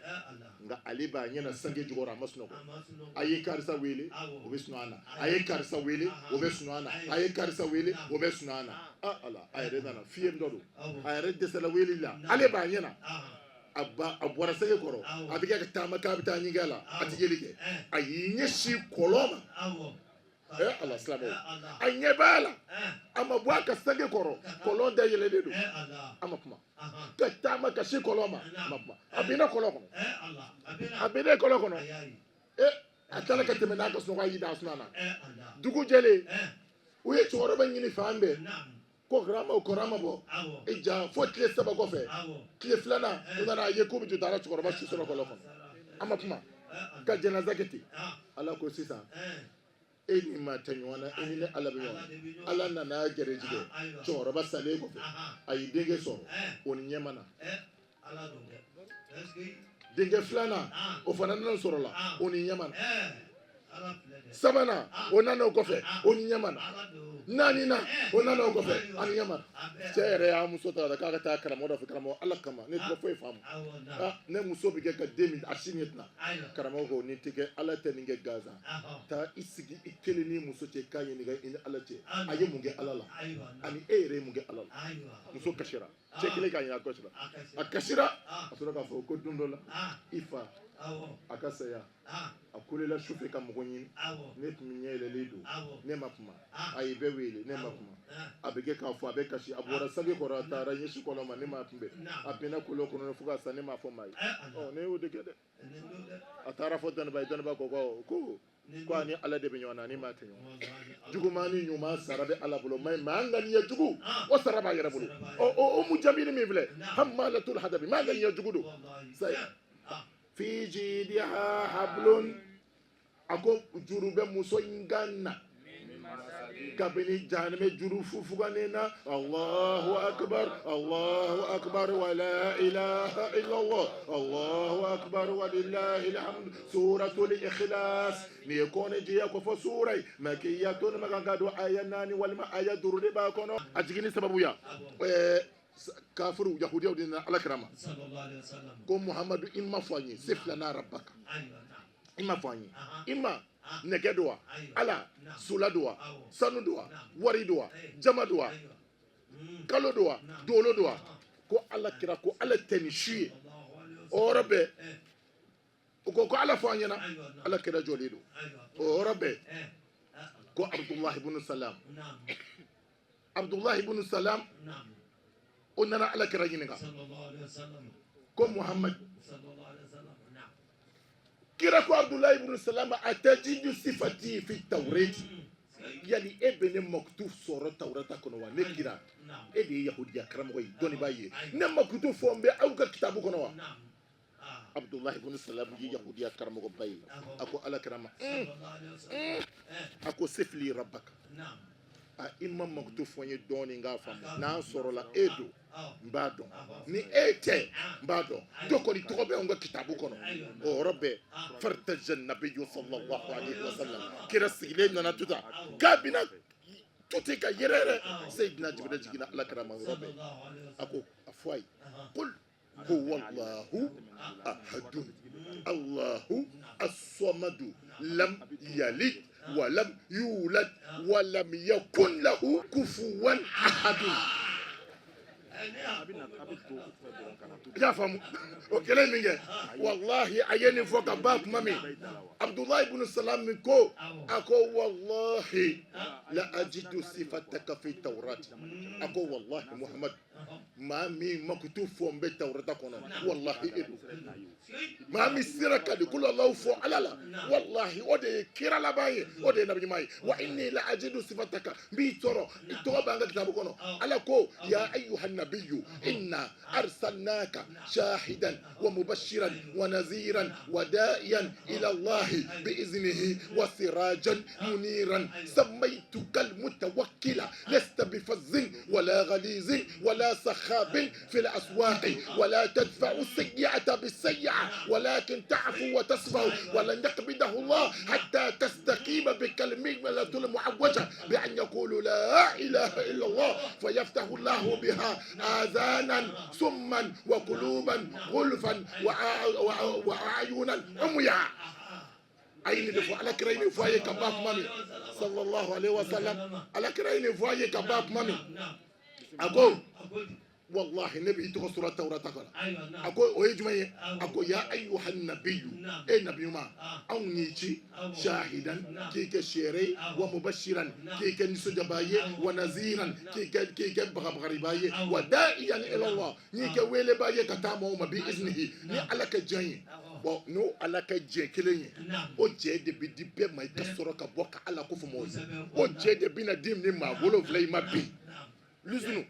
nka ale b'a ɲɛna sange jukɔrɔ, a ma sunɔgɔ. A ye karisa wele, o bɛ sunɔgɔ na. A ye karisa wele, o bɛ sunɔgɔ na. A ye karisa wele, o bɛ sunɔgɔ na. Ah Ala, a yɛrɛ nana fiye dɔ don, a yɛrɛ dɛsɛla wele la, ale b'a ɲɛna. A ba, a bɔra senge kɔrɔ, a bɛ kɛ ka taama k'a bɛ taa ɲɛgɛn la, a tɛ yeli kɛ. A y'i ɲɛsin kɔlɔn ma. Ɛ Ala, silamɛw, a ɲɛ b'a la, a ma bɔ a ka sange kɔrɔ, kɔlɔn da yɛlɛlen don. A ma kuma, ka taama ka se kɔlɔn ma, a ma kuma. A binna kɔlɔn kɔnɔ, a binna kɔlɔn kɔnɔ. E, a tilala ka tɛmɛ n'a ka sunɔgɔ, a y'i da a sunɔgɔ na. Dugu jɛlen, u ye cɛkɔrɔba ɲini fan bɛɛ ko karama, o kɔrɔ ma bɔ e ja fo tile 3 kɔfɛ. Tile filanan, u nana a ye k'u bɛ jɔ taara cɛkɔrɔba su sɔrɔ kɔlɔn kɔnɔ. A ma kuma. Ka janaza kɛ ten. Ala ko sisan e ni maa tɛ ɲɔgɔn na, e ni ne Ala bɛ ɲɔgɔn na. Ala nana gɛrɛjigɛ cɛkɔrɔba salen kɔfɛ, a ye denkɛ sɔrɔ, o ni ɲɛma na. Denkɛ filanan, o fana nana sɔrɔ la, o ni ɲɛma na. Sabanan, o nana o kɔfɛ, o ni ɲɛma na. Naaninan, o nana o kɔfɛ, a ni ɲɛma na. Cɛ yɛrɛ y'a muso ta k'a ka taa karamɔgɔ dɔ fɛ. Karamɔgɔ, Ala kama, ne tɛ foyi faamu. Ne muso bɛ kɛ ka den min, a si ɲɛ tɛna. Karamɔgɔ ko nin tɛ kɛ, Ala tɛ nin kɛ gansan. Taa i sigi i kelen ni muso cɛ, k'a ɲininka i ni Ala cɛ, a ye mun kɛ Ala la, ani e yɛrɛ ye mun kɛ Ala la. Muso kasira. Cɛ kelen k'a ɲininka, a kasira, a kasira. A sɔrɔ k'a fɔ ko don dɔ la, i fa a ka saya, a kulela su fɛ ka mɔgɔ ɲini. Ne tun ɲɛ yɛlɛlen don, ne ma kuma. A ye bɛɛ wele, ne ma kuma. A bɛ kɛ k'a fɔ, a bɛ kasi. A bɔra sange kɔrɔ, a taara ɲɛsin kɔlɔn ma, ne m'a kunbɛn. A binna kɔlɔn kɔnɔ fo ka sa, ne m'a fɔ maa ye. Ɔ, ne y'o de kɛ dɛ. A taara fɔ dɔnnibaa ye, dɔnnibaa ko ko ko a ni Ala de bɛ ɲɔgɔn na, ni maa tɛ ɲɔgɔn. Juguman ni ɲuman sara bɛ Ala bolo. Maa maa ŋaniya jugu, o sara b'a yɛrɛ bolo. Ɔ, o Umu Jamili min filɛ, hammalatul hatabi, maa ŋaniya jugu don. Saya fi jidiha hablun, a ko juru bɛ muso in kan na kabini jahanamɛ juru fufuganen na. Allahu akbar, Allahu akbar, wa la ilaha illallah, Allahu akbar, wa lillahi alhamd. Suratul Ikhlas, nin ye kɔnɛ jɛya ko fɔ sura ye makiyatun, Makan ka don, aya 4 walima aya 5 de b'a kɔnɔ. A jiginni sababuya, kafiru yahudiyaw de nana Ala kira ma ko Muhamadu, i ma fɔ an ye sif lana rabbaka, i ma fɔ an ye, i ma nɛgɛ don wa, Ala sula don wa, sanu don wa, wari don wa, jama don wa, kalo don wa, dolo don wa? Ko Ala kira ko Ala tɛ nin si ye. O yɔrɔ bɛɛ u ko ko Ala fɔ an ɲɛna. Ala kira jɔlen don. O yɔrɔ bɛɛ ko Abudulahi ibn Salam, Abudulahi ibn Salam, o nana Ala kira ɲininka ko Muhammad. Kira ko Abudulahi ibn Salam, atajidu sifati fi tawreti, yali e bɛ ne makutu sɔrɔ Tawurata kɔnɔ wa? Ne kira, e de ye yahudiya karamɔgɔ ye, dɔnnibaa ye, ne makutu fɔ n bɛ aw ka kitabu kɔnɔ wa? Abudulahi ibn Salam ye yahudiya karamɔgɔba ye. A ko Ala kira ma, a ko sifili rabbaka, a i ma makutu fɔ n ye dɔɔnin n k'a faamu. N'a sɔrɔla e don, n b'a dɔn, ni e tɛ, n b'a dɔn. Dɔ kɔni tɔgɔ bɛ anw ka kitabu kɔnɔ. O yɔrɔ bɛɛ fartaja nabiyu sallallahu alaihi wasallam, kira sigilen nana to tan k'a bɛna to ten ka yɛrɛ yɛrɛ, Seyidina Jibirila jiginna Ala kira ma. Yɔrɔ bɛɛ a ko a fɔ a ye qul huwa Allahu ahadun Allahu as-samadu lam yalid wa lam yulad wa lam yakun lahu kufuwan ahadun. I y'a faamu? O kɛlen min kɛ, wallahi, a ye nin fɔ ka ban tuma min, Abudulayi ibn Salam min ko, a ko wallahi la ajidu sifataka fi tawrati, a ko wallahi Muhammad, maa min makutu fɔ n bɛ Tawurata kɔnɔ, wallahi e don. Maa min sera ka di kulu Alahu fɔ Ala la, wallahi o de ye kira laban ye, o de ye nabi ɲuman ye. Wa inni la ajidu sifataka, n b'i sɔrɔ, i tɔgɔ b'an ka kitabu kɔnɔ. Ala ko ya ayyuha nabiyyu inna arsalnaka shahidan wa mubashiran wa naziran wa da'iyan ila Allahi bi iznihi wa sirajan muniran sammaytuka almutawakkila lasta bifazzin wala ghalizin wala sakhabin في الأسواق ولا تدفع السيئة بالسيئة ولكن تعفو وتصفح ولن يقبضه الله حتى تستقيم بك الملة المعوجة بأن يقولوا لا إله إلا الله فيفتح الله بها آذانا صما وقلوبا غلفا وأعينا عميا. A ye nin de fɔ Ala kira ye nin fɔ a ye ka ban tuma min, sallallahu alaihi wasallam, Ala kira ye nin fɔ a ye ka ban tuma min, a ko wallahi ne b'i tɔgɔ sɔrɔ Tawurata kɔnɔ. A ko o ye jumɛn ye? A ko ya ayyuhan nabiyyu, e nabi ɲuman, anw y'i ci shahidan, k'i kɛ seere ye, wa mubashiran, k'i kɛ nisɔndiyabaa ye, wa naziran, k'i kɛ bagabagaribaa ye, wa da'iyan ila Allah, n'i kɛ weelebaa ye ka taa maaw ma, bi iznihi, ni Ala ka diɲɛ ye. Bon, n'o Ala ka jɛ kelen ye, o jɛ de bɛ di bɛɛ ma i ka sɔrɔ ka bɔ ka Ala ko fɔ mɔgɔw ye. O jɛ de bɛna di ni maa 7 in ma bi lusunu.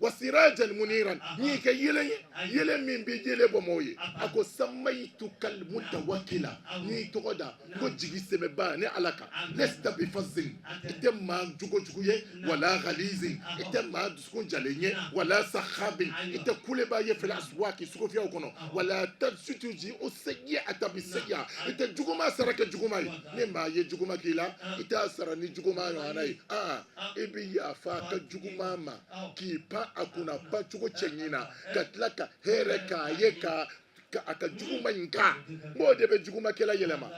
Wa sirajan muniran, n y'i kɛ yeelen ye, yeelen min bɛ yeelen bɔ mɔgɔw ye. A ko sammaytukal mutawakkila, n y'i tɔgɔ da ko jigi sɛmɛba ne Ala kan. Lasta bifazin, i tɛ maa jogojugu ye, wala ghalizin, i tɛ maa dusukun jalen ye, wala sahabin, i tɛ kuleba ye, fil aswaki, sugufiyɛw kɔnɔ, wala tujziu sayyi'ata bisayyi'a, i tɛ juguma sara kɛ juguma ye. Ni maa ye juguma k'i la, i t'a sara ni juguma ɲɔgɔnna ye. Aa, i bɛ yafa a ka juguma ma k'i pan a kunna pancogo cɛɲi na, ka tila ka hɛrɛ k'a ye, ka a ka juguma in kan. M'o de bɛ jugumakɛla yɛlɛma.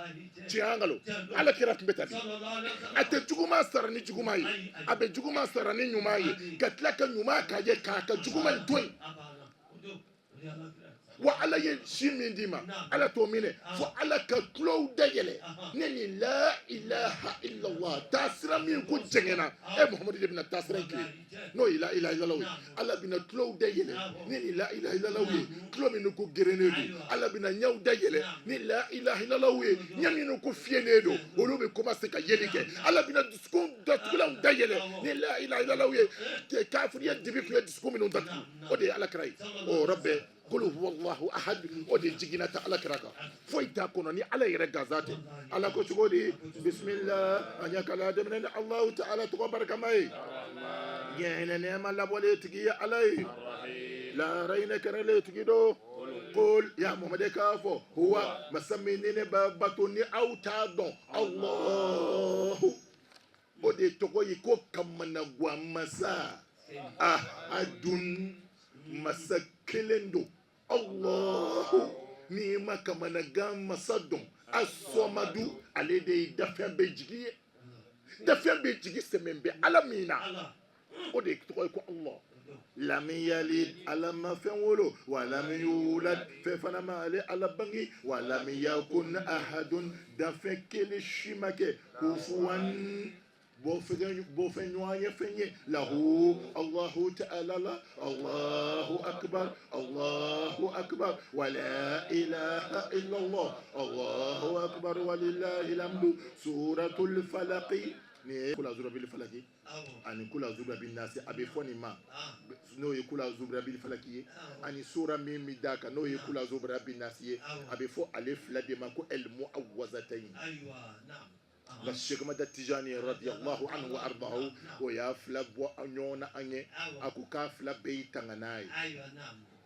Tiɲɛ nkalon? Ala kira tun bɛ tan de. A tɛ juguma sara ni juguma ye, a bɛ juguma sara ni ɲuman ye, ka tila ka ɲuman k'a ye, k'a ka juguma in to yen. Wa Ala ye si min d'i ma, Ala t'o minɛ fo Ala ka tulow dayɛlɛ ne ni la ilaha illallah taasira min ko jɛngɛnna. E Muhamadu de bɛna taasira in tilen, n'o ye la ilaha illallah ye. Ala bɛna tulow dayɛlɛ ne ni la ilaha illallah ye, tulo minnu ko gerennen don. Ala bɛna ɲɛw dayɛlɛ ni la ilaha illallah ye, ɲɛ minnu ko fiyennen don, olu bɛ commencer ka yeli kɛ. Ala bɛna dusukun datugulanw dayɛlɛ ni la ilaha illallah ye, kafiriya dibi tun ye dusukun minnu datugu. O de ye Ala kira ye. O yɔrɔ bɛɛ, kul huwa Allahu ahad, o de jiginna ta Ala kira kan. Foyi t'a kɔnɔ ni Ala yɛrɛ gansan tɛ. Ala ko cogo di? Bisimila, an y'a kalan daminɛ ni Alahu taala tɔgɔ barikama ye, diɲɛ hinɛ nɛɛma labɔlen tigi ye Ala ye, lahara hinɛ kɛrɛlen tigi don. Kul ya Muhamadu, k'a fɔ huwa, masa min ni ne b'a bato ni aw t'a dɔn, Alahu, o de tɔgɔ ye ko kamanagwan masa, ahadun, masa kelen don. Allahu, n'i ma kamanagan masa dɔn, asɔmadu, ale de ye dafɛn bɛɛ jigi ye, dafɛn bɛɛ jigi sɛmɛn bɛ Ala min na, o de tɔgɔ ye ko Allah. Lam yalid, Ala ma fɛn wolo, wa lam yulad, fɛn fana ma ale Ala bange, wa lam yakun ahadun, dafɛn kelen si ma kɛ, kufuwan, bɔfɛn ɲɔgɔn ye fɛn ye, lahu, Allahu ta'ala la. Allahu akbar, Allahu akbar, wa la ilaha illallah, Allahu akbar, walillahi alhamdu. Suratul falaqi, ni ye kul a'udhu birabbil falaki ani kul a'udhu birabbin nasi, a bɛ fɔ nin ma, n'o ye kul a'udhu birabbil falaki ye, ani sura min bɛ d'a kan, n'o ye kul a'udhu birabbin nasi ye, a bɛ fɔ ale fila de ma ko el mu'awwazatayn. Nka Sheikh Ahmad Tijani radiyallahu anhu wa ardahu, o y'a fila bɔ ɲɔgɔn na an ye. A ko k'a fila bɛɛ y'i tanga n'a ye.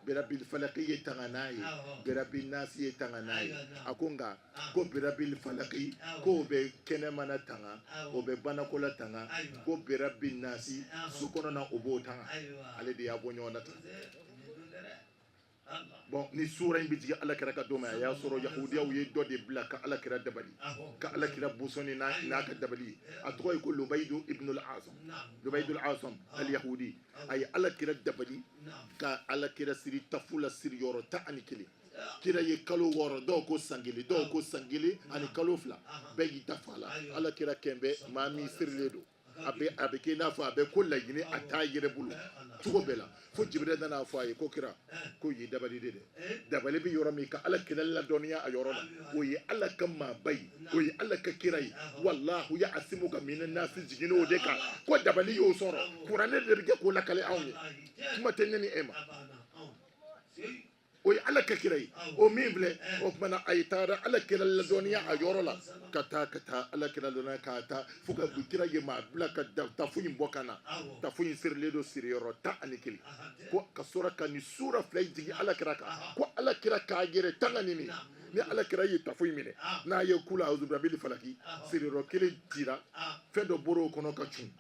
Birabil falaki ye tanga n'a ye, birabil nasi ye tanga n'a ye. A ko nka ko birabil falaki, k'o bɛ kɛnɛmana tanga, o bɛ banakola tanga, ko birabil nasi, so kɔnɔna, o b'o tanga. Ale de y'a bɔ ɲɔgɔn na tan. Bon, ni sura in bɛ jigin Ala kira ka don min, a y'a sɔrɔ yahudiyaw ye dɔ de bila ka Ala kira dabali, ka Ala kira bosɔnni n'a ka dabali ye. A tɔgɔ ye ko Lubayidu ibn al-Asam, Lubayidu al-Asam al-Yahudi. A ye Ala kira dabali ka Ala kira siri tafu la, siri yɔrɔ 11. Kira ye kalo 6, dɔw ko san kelen, dɔw ko san kelen ani kalo 2, bɛɛ y'i ta fa la. Ala kira kɛn bɛ maa min sirilen don, a bɛ kɛ i n'a fɔ a bɛ ko laɲini, a t'a yɛrɛ bolo cogo bɛɛ la, fo Jibirila nana fɔ a ye ko kira ko y'i dabali de dɛ. Dabali bɛ yɔrɔ min, ka Ala kira ladɔnniya a yɔrɔ la, o ye Ala ka maaba ye, o ye Ala ka kira ye. Walahu ya asimuka mina nasi jiginna o de kan, ko dabali y'o sɔrɔ. Kuranɛ de bɛ kɛ k'o lakale anw ye, kuma tɛ ne ni e ma. O ye Ala ka kira ye, o min filɛ o tuma na, a ye taara Ala kira ladɔnniya a yɔrɔ la, ka taa ka taa Ala kira ladɔnniya, ka taa fo ka kira ye maa bila ka tafu in bɔ ka na. Tafu in sirilen don siriyɔrɔ 11, ko ka sɔrɔ ka nin sura fila in jigin Ala kira kan, ko Ala kira k'a yɛrɛ tanga nin. Ni Ala kira ye tafu in minɛ, n'a ye kula a'udhu birabbil falaki, siriyɔrɔ kelen cira, fɛn dɔ bɔra o kɔnɔ ka cun,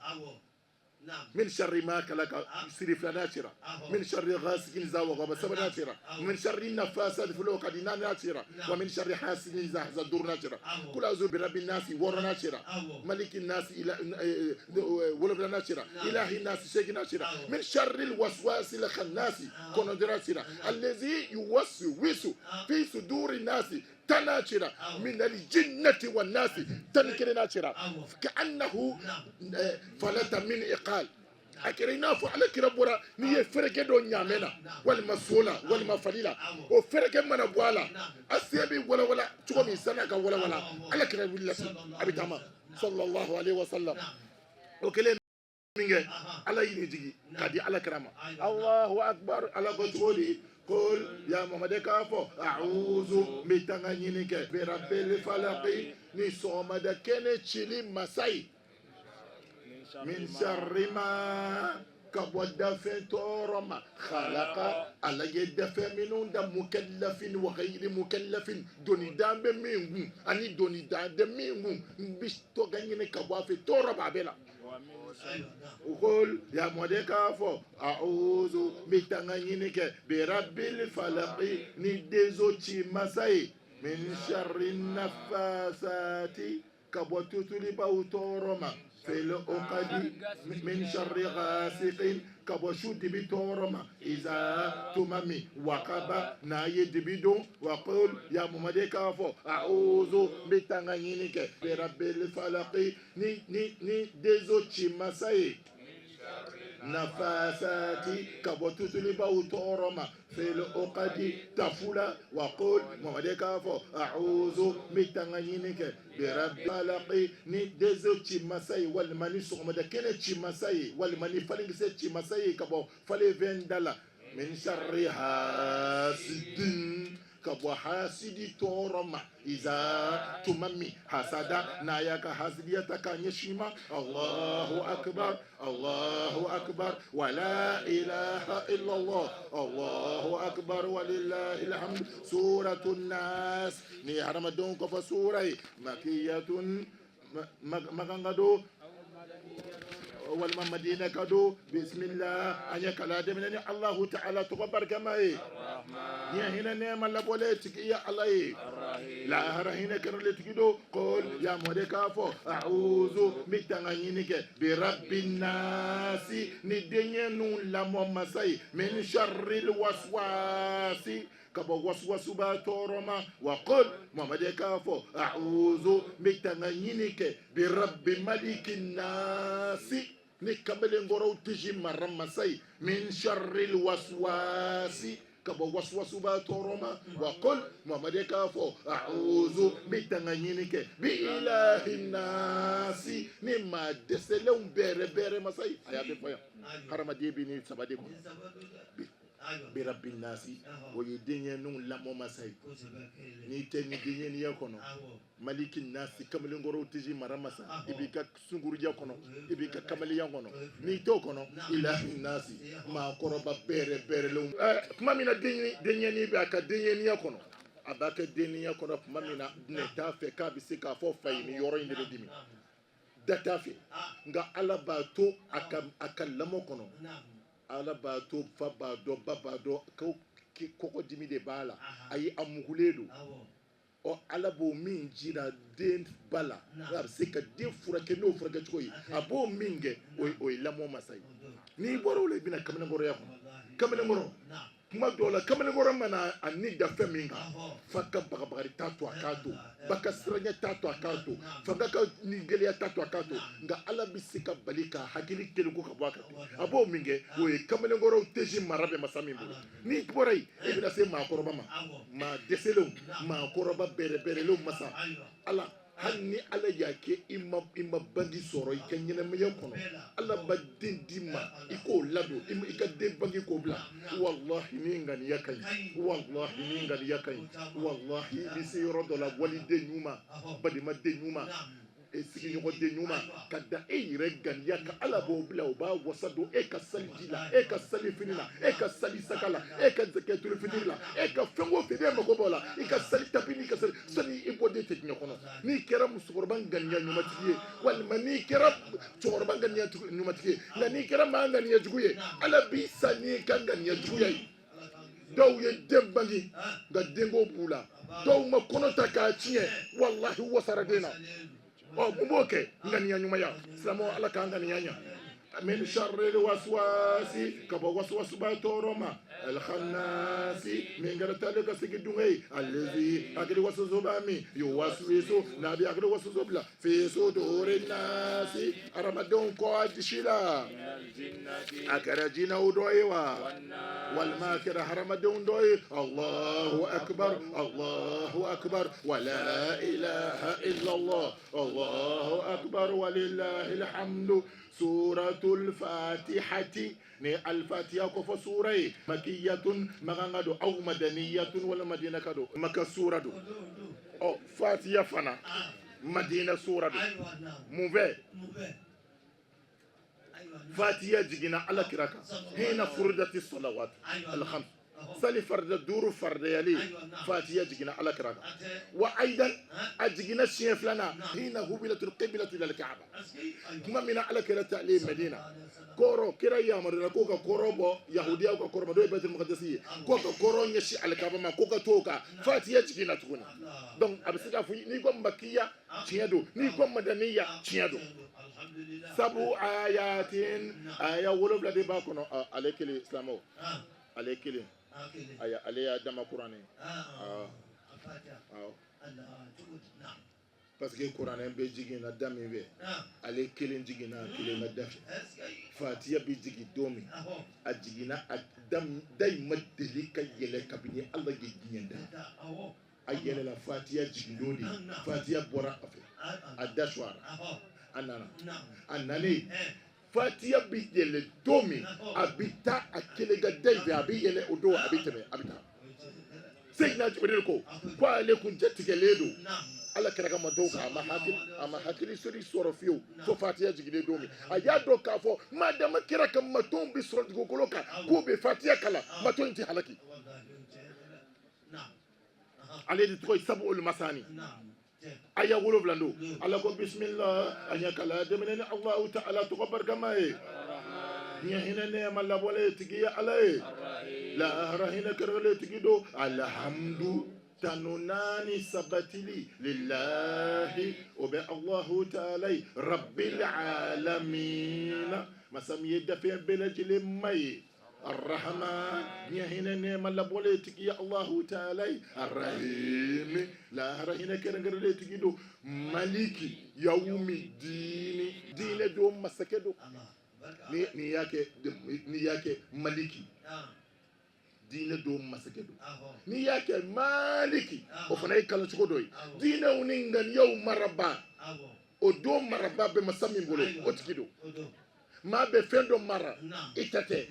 min sharri ma kalaka, siri filanan cira, min sharri ghasikin iza waqaba, sabanan cira, min sharri nafasati fil uqadi, naaninan cira, wa min sharri hasidin iza hasad, duurunan cira, kul a'udhu birabbi nasi, wɔɔrɔnan cira, maliki nasi, ila wolonfilanan cira, ilahi nasi, seeginan cira, min sharri waswasi al-khannasi, kɔnɔntɔnnan cira, allazi yuwaswisu fi suduri nasi, tannan cira, min aljinnati wan nasi, 11nan cira, ka'annahu falata min iqal. A kɛra i n'a fɔ Ala kira bɔra, n'i ye fɛrɛkɛ dɔ ɲaamɛ na, walima so la, walima fali la, o fɛrɛkɛ mana bɔ a la, a sen bɛ walawala cogo min, san'a ka walawala, Ala kira wulila ten, a bɛ taama, sallallahu alaihi wa sallam. O kɛlen Min kɛ Ala y'i nin jigi k'a di Ala kira ma. Allahu akbar. Ala ko cogo di? Kul ya Muhamadu k'a fɔ a'udhu, n bɛ tanga ɲini kɛ, bi rabbil falaqi, ni sɔgɔmada kɛnɛ cili masa ye, min sharri ma, ka bɔ dafɛn tɔɔrɔ ma, khalaqa, Ala ye dafɛn minnu da, mukallafin wa ghayri mukallafin, doni dan bɛ min kun ani doni dan tɛ min kun, n bɛ tanga ɲini ka bɔ a fɛ, tɔɔrɔ b'a bɛɛ la. Kul ya Muhamadu k'a fɔ a'udhu, n bɛ tanga ɲini kɛ, bi rabbil falaqi, ni denso ci masa ye, min sharri nafasati, ka bɔ tutulibaw tɔɔrɔ ma, fil uqadi, min sharri ghasiqin, ka bɔ su dibi tɔɔrɔ ma, iza, tuma min, waqaba, n'a ye dibi don. Wa qul ya Muhamadu k'a fɔ a'udhu, n bɛ tanga ɲini kɛ, bi rabbil falaqi, ni denso ci masa ye, nafasati, ka bɔ tutulibaw tɔɔrɔ ma, fil uqadi, tafula. Wa qul Muhamadu k'a fɔ a'udhu, n bɛ tanga ɲini kɛ, bi rabbil falaqi, ni denso ci masa ye, walima ni sɔgɔmada kɛnɛ ci masa ye, walima ni falenkisɛ ci masa ye, ka bɔ falenfɛn da la, min sharri hasidin, ka bɔ hasidi tɔɔrɔ ma, iza, tuma min, hasada, n'a y'a ka hasidiya ta k'a ɲɛsin ma. Allahu akbar, Allahu akbar, wala ilaha illallah, Allahu akbar, walillahi alhamd. Suratu nas, ni hadamadenw kɔfɛ sura ye, makiyatun, Makan ka don walima Madina ka don. Bismillah, an ye kalan daminɛ ni Allahu ta'ala tɔgɔ barikama ye, diɲɛ hinɛ nɛɛma labɔlen tigi ye Ala ye, lahara hinɛ kɛrɛlen tigi don. Qul ya Muhamadu k'a fɔ a'udhu, n bɛ tanga ɲini kɛ, bi rabbin nasi, ni denyɛninw lamɔ masa ye, min sharril waswasi, ka bɔ wasuwasuba tɔɔrɔ ma. Wa qul Muhamadu k'a fɔ a'udhu, n bɛ tanga ɲini kɛ, bi rabbi maliki nasi, ni kamalenkɔrɔw tisi mara masa ye, min sharril waswasi, ka bɔ wasuwasuba tɔɔrɔ ma. Wa qul Muhamadu k'a fɔ a'udhu, n bɛ tanga ɲini kɛ, bi ilahi nasi, ni maa dɛsɛlenw bɛrɛ bɛrɛ masa ye. A y'a bɛɛ fɔ yan, hadamaden bɛ ni saba de kɔnɔ. Bi rabbi nasi, o ye denyɛninw lamɔ masa ye, n'i tɛ ni denyɛniya kɔnɔ. Maliki nasi, kamalenkɔrɔw tisi mara masa, i b'i ka sunkuruja kɔnɔ, i b'i ka kamalenya kɔnɔ. N'i t'o kɔnɔ, ilahi nasi, maakɔrɔba bɛrɛ bɛrɛlenw. Tuma min na denyɛni bɛ a ka denyɛniya kɔnɔ, a b'a kɛ denniya kɔnɔ tuma min na, nɛ t'a fɛ k'a bɛ se k'a fɔ fa ye nin yɔrɔ in de bɛ dimi, da t'a fɛ. Nka Ala b'a to a ka lamɔ kɔnɔ, Ala b'a to fa b'a dɔn, ba b'a dɔn ko kɔkɔdimi de b'a la, ayi, a mugulen don. Ɔ, Ala b'o min jira den ba la, a bɛ se ka den furakɛ n'o furakɛ cogo ye, a b'o min kɛ, o ye lamɔ masa ye. N'i bɔra o la, i bɛna kamalenkɔrɔya kɔnɔ. Kamalenkɔrɔ, kuma dɔw la, kamalenkɔrɔ mana a ni da fɛn min kan, fa ka bagabagari t'a to a k'a to, ba ka siranɲɛ t'a to a k'a to, fanga ka ni gɛlɛya t'a to a k'a to. Nka Ala bɛ se ka bali ka hakili keleku ka bɔ a kan, a b'o min kɛ, o ye kamalenkɔrɔw tesi mara bɛ masa min bolo. N'i bɔra yen, i bɛna se maakɔrɔba ma, maa dɛsɛlenw, maakɔrɔba bɛrɛbɛrɛlenw masa Ala. Hali ni Ala y'a kɛ i ma bange sɔrɔ i ka ɲɛnamaya kɔnɔ, Ala ba den d'i ma, i k'o ladon, i ka den bange k'o bila, walahi ni ŋaniya ka ɲi, walahi ni ŋaniya ka ɲi, walahi i bɛ se yɔrɔ dɔ la. Waliden ɲuman, balimaden ɲuman, sigiɲɔgɔn den ɲuman, ka da e yɛrɛ ŋaniya kan, Ala b'o bila, o b'a wasa don e ka saliji la, e ka sali fini la, e ka sali saka la, e ka zakatul fitiri la, e ka fɛn o fɛn e mago b'o la, i ka sali tapi n'i ka sali sani i bɔ den tɛ diɲɛ kɔnɔ. N'i kɛra musokɔrɔba ŋaniya ɲumatigi ye, walima n'i kɛra cɛkɔrɔba ŋaniya ɲumatigi ye, nka n'i kɛra maa ŋaniya jugu ye, Ala b'i sa n'i ka ŋaniya juguya ye. Dɔw ye den bange, nka denko b'u la. Dɔw ma kɔnɔ ta k'a tiɲɛ, walahi wasara den na. Ɔ, mun b'o kɛ? Ŋaniya ɲumanya. Silamɛw, Ala k'an ŋaniya ɲa. Min sharril waswasi, ka bɔ waswasuba tɔɔrɔ ma, alkhannasi, min kɛra tale ka sigi dunge ye, allazi, hakili wasusoba min, yuwaswisu, n'a bɛ hakili wasuso bila, fi suduri nasi, hadamadenw kɔ a disi la. A kɛra jinɛw dɔ ye wa, walima a kɛra hadamadenw dɔ ye. Allahu akbar. Akbar, Allahu akbar, wa la ilaha illallah, Allahu akbar, walillahil hamdu. Suratul Fatihati ni Al-Fatiha ko fɔ sura ye makiyatun Makan ka don, aw madaniyatun wala Madina ka don, Maka sura don. Ɔ, Fatiha fana Madina sura don. Mun fɛ Fatiha jiginna Ala kira kan? Hina furidati salawat al-khams, sali farida duuru faridayali, Fatiha jiginna Ala kira kan. Wa aidan, a jiginna siɲɛ filanan hina hubilatul qiblatu ila al-Kaaba, tuma min na Ala kira taalen Medina kɔrɔ, kira yamaruyara ko ka kɔrɔ bɔ yahudiyaw ka kɔrɔ ma, n'o ye Baitul Muqaddasi ye, ko ka kɔrɔ ɲɛsin alikaba ma, ko ka t'o kan, Fatiha jiginna tuguni. Donc a bɛ se k'a fɔ n'i ko makiya, tiɲɛ don, n'i ko madaniya, tiɲɛ don. Sabu ayatin, aya 7 de b'a kɔnɔ. Ale kelen, silamɛw, ale kelen, aya ale y'a dama kuranɛ, awɔ, parce que kuranɛ bɛ jiginna da min fɛ, ale kelen jiginna a kelen ka da fɛ. Fatiya bɛ jigin don min, a jiginna, a da in ma deli ka yɛlɛ kabini Ala ye diɲɛ da. A yɛlɛla Fatiya jigin don de. Fatiya bɔra a fɛ, a da suwara, a nana. A nalen, Fatiya bɛ yɛlɛ don min, a bɛ taa a kelen ka da in fɛ, a bɛ yɛlɛ o don, a bɛ tɛmɛ, a bɛ taa. Seyidina Jibril ko ko ale kun jatigɛlen don Ala kira ka mantɔn kan, a ma hakili sori sɔrɔ fiyewu fo Fatiya jiginnen don min. A y'a dɔn k'a fɔ madama kira ka mantɔn bɛ sɔrɔ dugukolo kan k'o bɛ Fatiya kalan, mantɔn in tɛ halaki. Ale de tɔgɔ ye Sabul Masani, aya 7 don. Ala ko bisimila, an ye kala daminɛ ni Alahu Taala tɔgɔ barikama ye, diɲɛ hinɛ nɛɛma labɔlen tigi ye Ala ye, lahara hinɛ kɛrɛnkɛrɛnlen tigi don. Alhamdu, tanu naani sabatili, lillahi, o bɛ Alahu Taala ye, rabbil alamina, masa min ye dafɛn bɛɛ lajɛlen ma ye. Arrahman, diɲɛ hinɛ nɛɛma labɔlen tigi ye Alahu Taala ye. Arrahim, lahara hinɛ kɛrɛnkɛrɛnlen tigi don. Maliki yawmi dini, diinɛ don masakɛ don. Ni n'i y'a kɛ, n'i y'a kɛ maliki, diinɛ don masakɛ don. N'i y'a kɛ maliki, o fana ye kalancogo dɔ ye. Diinɛw ni ŋaniyaw maraba, o don maraba bɛ masa min bolo, o tigi don. Maa bɛ fɛn dɔ mara, i ta tɛ.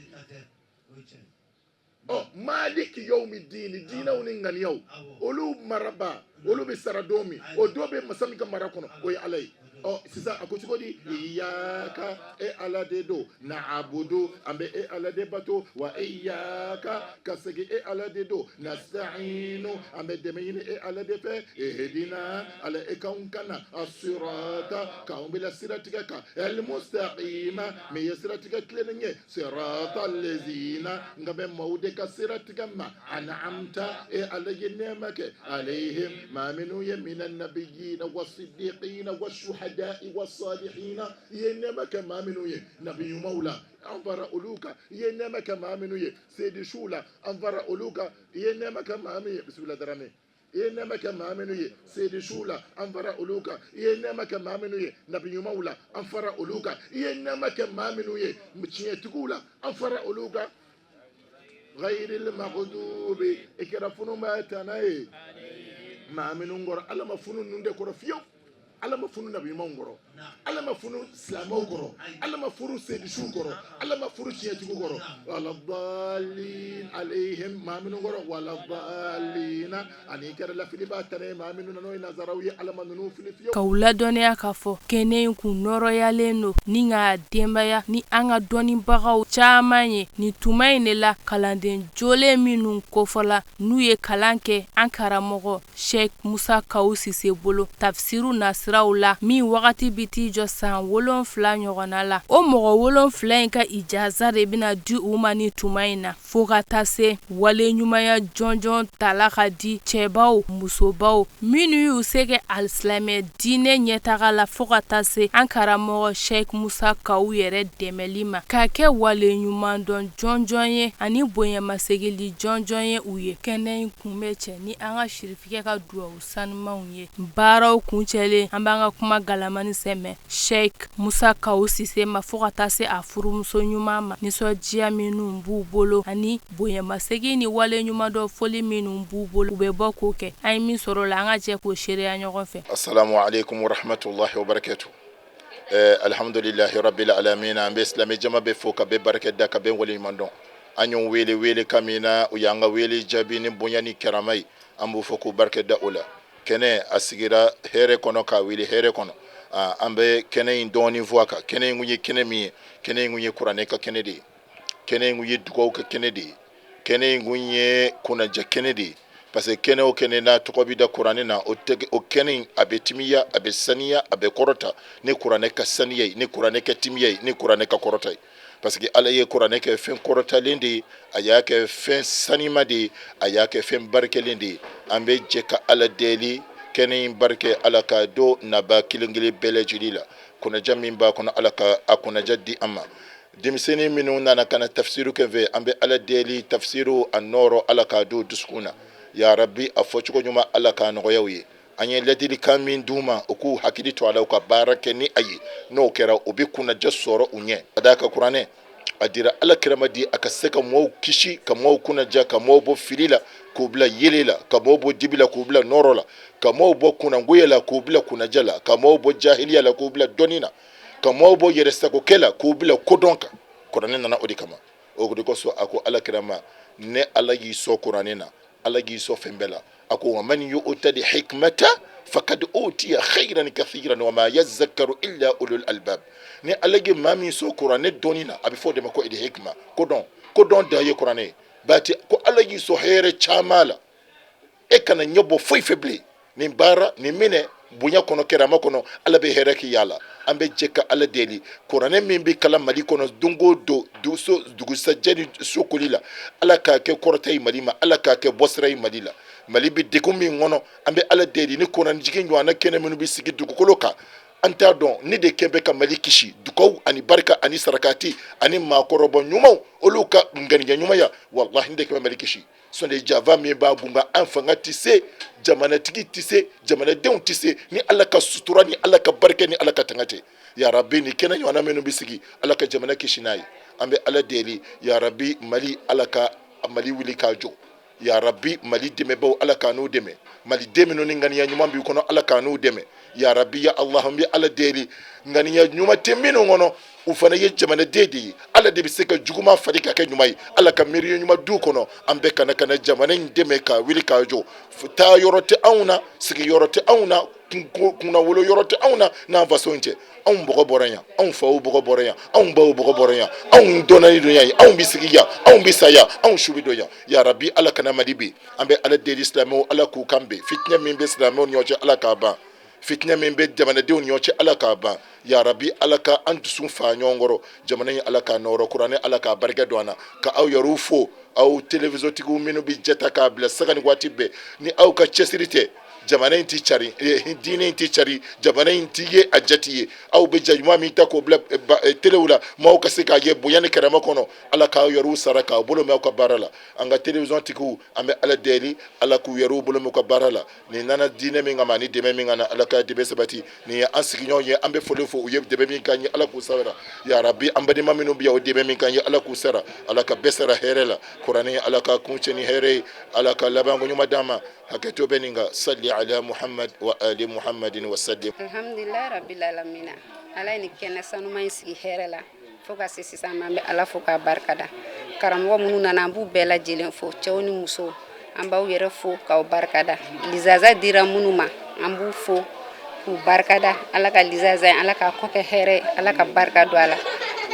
Ɔ, maliki yawmi dini, diinɛw ni ŋaniyaw, olu maraba, olu bɛ sara don min, o don bɛ masa min ka mara kɔnɔ, o ye Ala ye. Ɔ, sisan a ko cogo di? Iyaka, e Ala de don, na'abudu, an bɛ e Ala de bato, wa iyaka, ka segin e Ala de don, nasta'inu, an bɛ dɛmɛ ɲini e Ala de fɛ. Ihdina, Ala e k'anw kana, asirata, k'anw bila siratigɛ kan, almustaqima, min ye siratigɛ tilennen ye, sirata lezina, nka bɛ maaw de ka siratigɛ ma, an'amta, e Ala ye nɛɛma kɛ, alayhim, maa minnu ye, minan nabiyina wa siddiqina wa shuhada'i wa salihina, i ye nɛɛma kɛ maa minnu ye nabi ɲumanw la, an fara olu kan. I ye nɛɛma kɛ maa minnu ye seedisiw la, an fara olu kan. I ye nɛɛma kɛ maa min ye, bisimila Darame, i ye nɛɛma kɛ maa minnu ye seedisiw la, an fara olu kan. I ye nɛɛma kɛ maa minnu ye nabi ɲumanw la, an fara olu kan. I ye nɛɛma kɛ maa minnu ye tiɲɛtigiw la, an fara olu kan. Ghayril maghdubi, i kɛra fununba tana ye maa minnu kɔrɔ. Ala ma funu ninnu de kɔrɔ fiyewu. Ala ma funu nabi ɲumanw kɔrɔ, Ala ma funu silamɛw kɔrɔ, Ala ma furu seedisiw kɔrɔ, Ala ma furu tiɲɛtigiw kɔrɔ. Wala dalin alayhim, maa minnu kɔrɔ, wala dalina, ani kɛra lafilibaa tana ye maa minnu na, n'o ye nazaraw ye. Ala ma ninnu fili fiyewu. K'aw ladɔnniya k'a fɔ kɛnɛ in kun nɔrɔyalen don ni ka denbaya ni an ka dɔnnibagaw caman ye nin tuma in de la. Kalanden jolen minnu kofɔla, n'u ye kalan kɛ an karamɔgɔ Sheikh Musa Kawu Sise bolo tafsiru nasiraw la, min wagati bɛ t'i jɔ san 7 ɲɔgɔnna la, o mɔgɔ 7 in ka ijaza de bɛna di u ma ni tuma in na, fo ka taa se wale ɲumanya jɔnjɔn tala ka di cɛbaw, musobaw minnu y'u se kɛ alisilamɛ diinɛ ɲɛtaga la, fo ka taa se an karamɔgɔ Sheikh Musa Kawu yɛrɛ dɛmɛli ma, ka kɛ wale ɲumandɔn jɔnjɔn ye ani bonyamasegili jɔnjɔn ye u ye. Kɛnɛ in kun bɛ cɛ ni an ka sirifikɛ ka dugawu sanumanw ye. Baaraw kuncɛlen. An b'an ka kuma galamani sɛmɛ Sheikh Musa Kawu Sise ma fo ka taa se a furumuso ɲuman ma, nisɔndiya minnu b'u bolo ani bonyamasegin ni wale ɲumandɔn foli minnu b'u bolo, u bɛ bɔ k'o kɛ. An ye min sɔrɔ o la, an ka jɛ k'o seereya ɲɔgɔn fɛ. Asalamu aleykum warahmatulahi wabarakatu. Alihamdulilahi rabbil alamina, an bɛ silamɛ jama bɛɛ fo ka bɛɛ barika da ka bɛɛ waleɲuman dɔn. An y'u wele wele kan min na, u y'an ka wele jaabi ni bonya ni karama ye, an b'u fo k'u barika da o la. Kɛnɛ a sigira hɛrɛ kɔnɔ k'a wuli hɛrɛ kɔnɔ. An bɛ kɛnɛ in dɔɔnin fɔ a kan. Kɛnɛ in kun ye kɛnɛ min ye, kɛnɛ in kun ye kuranɛ ka kɛnɛ de ye, kɛnɛ in kun ye dugawu ka kɛnɛ de ye, kɛnɛ in kun ye kunnajɛ kɛnɛ de ye. Parce que kɛnɛ o kɛnɛ n'a tɔgɔ bɛ da kuranɛ na, o kɛnɛ in a bɛ timiya, a bɛ saniya, a bɛ kɔrɔta ni kuranɛ ka saniya ye, ni kuranɛ ka timiya ye, ni kuranɛ ka kɔrɔta ye. Parce que Ala ye kuranɛ kɛ fɛn kɔrɔtalen de ye, a y'a kɛ fɛn sanima de ye, a y'a kɛ fɛn barikelen de ye. An bɛ jɛ ka Ala deli kɛnɛ in barika Ala ka don naba kelen kelen bɛɛ lajɛlen la. Kunnaja min b'a kɔnɔ, Ala ka a kunnaja di an ma. Denmisɛnnin minnu nana ka na tafsiru kɛ fɛ, an bɛ Ala deli tafsiru a nɔɔrɔ Ala k'a don dusukun na. Ya Rabi, a fɔcogo ɲuman Ala k'a nɔgɔya u ye. An ye ladilikan min d'u ma, u k'u hakili to a la, u ka baara kɛ ni a ye. N'o kɛra, u bɛ kunnajɛ sɔrɔ u ɲɛ. Ka d'a kan kuranɛ a dira Ala kira ma di a ka se ka mɔɔw kisi, ka mɔɔw kunnaja, ka mɔɔw bɔ fili la k'u bila yeelen la, ka mɔɔw bɔ dibi la k'u bila nɔɔrɔ la, ka mɔɔw bɔ kunnangoya la k'u bila kunnaja la, ka mɔɔw bɔ jahiliya la k'u bila dɔnni na, ka mɔɔw bɔ yɛrɛsagokɛ la k'u bila kodɔn kan. Kuranɛ nana o de kama. O de kosɔn a ko Ala kira ma, ne Ala y'i sɔn kuranɛ na, Ala k'i sɔn fɛn bɛɛ la. A ko wa man yu'tal hikmata fakad utiya khayran kathiran wa ma yazakkaru illa ulul albab. Ni Ala ye maa min sɔn kuranɛ dɔnni na, a bɛ fɔ o de ma ko il hikma, kodɔn. Kodɔn dan ye kuranɛ ye. Bati ko Ala y'i sɔn hɛrɛ caman la, e kana ɲɛbɔ foyi fɛ bilen, nin baara nin minɛ bonya kɔnɔ, kɛrama kɔnɔ, Ala bɛ hɛrɛ k'i y'a la. An bɛ jɛ ka Ala deli kuranɛ min bɛ kalan Mali kɔnɔ don o don, dugusajɛ ni su koli la, Ala k'a kɛ kɔrɔta ye Mali ma, Ala k'a kɛ bɔsira ye Mali la. Mali bɛ degun min kɔnɔ, an bɛ Ala deli ni kuranɛ jigin ɲɔgɔnna kɛnɛ minnu bɛ sigi dugukolo kan, an t'a dɔn ni de kɛ bɛ ka Mali kisi. Dugawu ani barika ani sarakati ani maakɔrɔba ɲumanw, olu ka ŋaniya ɲumanya, walahi de kɛ bɛ Mali kisi. Sɔni java min b'a gun kan, an fanga tɛ se, jamanatigi tɛ se, jamanadenw tɛ se, ni Ala ka sutura, ni Ala ka barika, ni Ala ka tanga tɛ. Ya Rabi, ni kɛnɛ ɲɔgɔnna minnu bɛ sigi, Ala ka jamana kisi n'a ye. An bɛ Ala deli, ya Rabi, Mali, Ala ka Mali wuli k'a jɔ. Ya Rabi, Mali dɛmɛbaw, Ala k'a n'u dɛmɛ. Maliden minnu ni ŋaniya ɲuman b'i kɔnɔ, Ala k'a n'u dɛmɛ. Ya Rabi, ya Allah, an bɛ Ala deli, ŋaniya ɲuman tɛ minnu kɔnɔ, u fana ye jamanaden de ye. Ala de bɛ se ka juguman falen ka kɛ ɲuman ye. Ala ka miiriya ɲuman d'u kɔnɔ. An bɛɛ kana ka na jamana in dɛmɛ ka wuli k'a jɔ. Taa yɔrɔ tɛ anw na, sigi yɔrɔ tɛ anw na, kunnawolo yɔrɔ tɛ anw na n'an faso in tɛ. Anw bɔgɔ bɔra yan, anw faw bɔgɔ bɔra yan, anw baw bɔgɔ bɔra yan, anw dɔnna don yan, anw bɛ sigi yan, anw bɛ sa yan, anw su bɛ don yan. Ya Rabi, Ala kana Mali bin. An bɛ Ala deli, silamɛw, Ala k'u kan bɛn. Fitinɛ min bɛ silamɛw ni ɲɔgɔn cɛ, Ala k'a ban. Fitinɛ min bɛ jamanadenw ni ɲɔgɔn cɛ, Ala k'a ban. Ya Rabi, Ala ka an dusu fa ɲɔgɔn kɔrɔ. Jamana in, Ala k'a nɔrɔ kuranɛ, Ala k'a barika don an na. Ka aw yɛrɛw fo, aw télévision-tigiw minnu bɛ jɛ ta k'a bila sanga ni waati bɛɛ, ni aw ka cɛsiri tɛ, jamana in tɛ cari, diinɛ in tɛ cari, jamana in tɛ ye, a jati ye. Aw bɛ ja ɲuman min ta k'o bila telew la, maaw ka se k'a ye bonya ni karama kɔnɔ, Ala k'aw yɛrɛw sara k'aw bolo mɛn aw ka baara la. An ka télévision tigiw, an bɛ Ala deli, Ala k'u yɛrɛw bolo mɛn u ka baara la. Nin nana diinɛ min kama ani dɛmɛ min kana, Ala ka dɛmɛ sabati. Nin ye an sigiɲɔgɔn ye, an bɛ foli fo u ye dɛmɛ min k'an ye, Ala k'u sara. Ya Rabi, an balima minnu bɛ yan, o dɛmɛ min k'an ye, Ala k'u sara. Ala ka bɛɛ sara hɛrɛ la. Kuranɛ, Ala ka kuncɛ ni hɛrɛ ye, Ala ka labanko ɲuman d'an ma. Hakɛto bɛ nin kan. Sali ala Muhammad wa ali Muhammadin wa sallim. Alhamdulilayi rabbil alamina, Ala ye nin kɛnɛ sanuma in sigi hɛrɛ la fo ka se sisan ma. An bɛ Ala fo k'a barika da. Karamɔgɔ minnu nana, an b'u bɛɛ lajɛlen fo, cɛw ni musow, an b'aw yɛrɛ fo k'aw barika da. Lizaza dira minnu ma, an b'u fo k'u barika da. Ala ka lizaza, Ala k'a kɔ kɛ hɛrɛ, Ala ka barika don a la.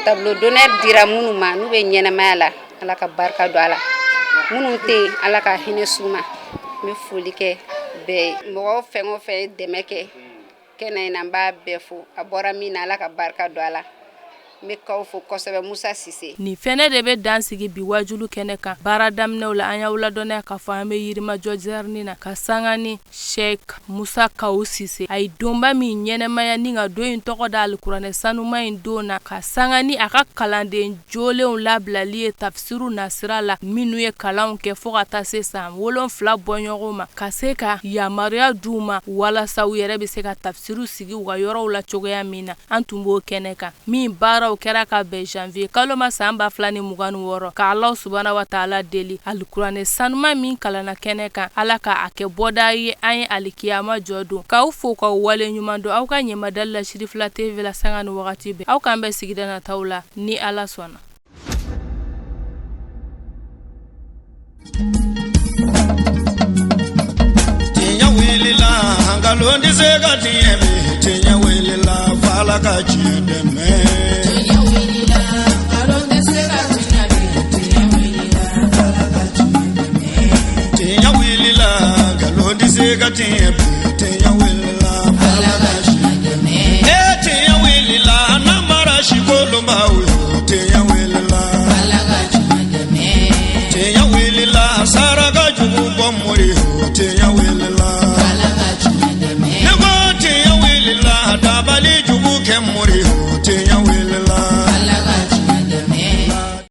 Tableau d'honneur dira minnu ma, n'u bɛ ɲɛnamaya la, Ala ka barika don a la. Minnu tɛ yen, Ala ka hinɛ s'u ma. N bɛ foli kɛ bɛɛ ye. Mɔgɔ fɛn o fɛn ye dɛmɛ kɛ kɛnɛ in na, n b'a bɛɛ fo. A bɔra min na, Ala ka barika don a la. N bɛ Kaw fo kosɛbɛ, Musa Sise. Nin fɛnɛ de bɛ dan sigi bi wajulu kɛnɛ kan. Baara daminɛw la, an y'aw ladɔnniya k'a fɔ an bɛ Yirimajɔ zɛrini na ka sanga ni Sheikh Musa Kawu Sise, a ye donba min ɲɛnɛmaya ni ka don in tɔgɔ da alikuranɛ sanuma in don na, ka sanga ni a ka kalanden jolenw labilali ye tafsiru nasira la, minnu ye kalanw kɛ fo ka taa se san 7 bɔɲɔgɔn ma, ka se ka yamaruya d'u ma walasa u yɛrɛ bɛ se ka tafsiru sigi u ka yɔrɔw la cogoya min na. An tun b'o kɛnɛ kan min baaraw kɛra ka bɛn janvier kalo ma san 2026. Ka Ala subahana wa taala deli, alikuranɛ sanuma min kalanna kɛnɛ kan, Ala ka a kɛ bɔda ye an ye alikiyama jɔ don. K'aw fo, k'aw wale ɲuman don aw ka ɲɛmadali la Sirifila TV la sanga ni wagati bɛɛ. Aw k'an bɛn sigida nataw la ni Ala sɔnna. Tiɲɛ wulila, nkalon tɛ se ka tiɲɛ bi. Tiɲɛ wulila, f'Ala ka tiɲɛ dɛmɛ. Tiɲɛ wulila, nkalon tɛ se ka tiɲɛ bi. Tiɲɛ wulila, Ala ka tiɲɛ dɛmɛ. Tiɲɛ wulila, nkalon tɛ se ka tiɲɛ bi. Tiɲɛ wulila.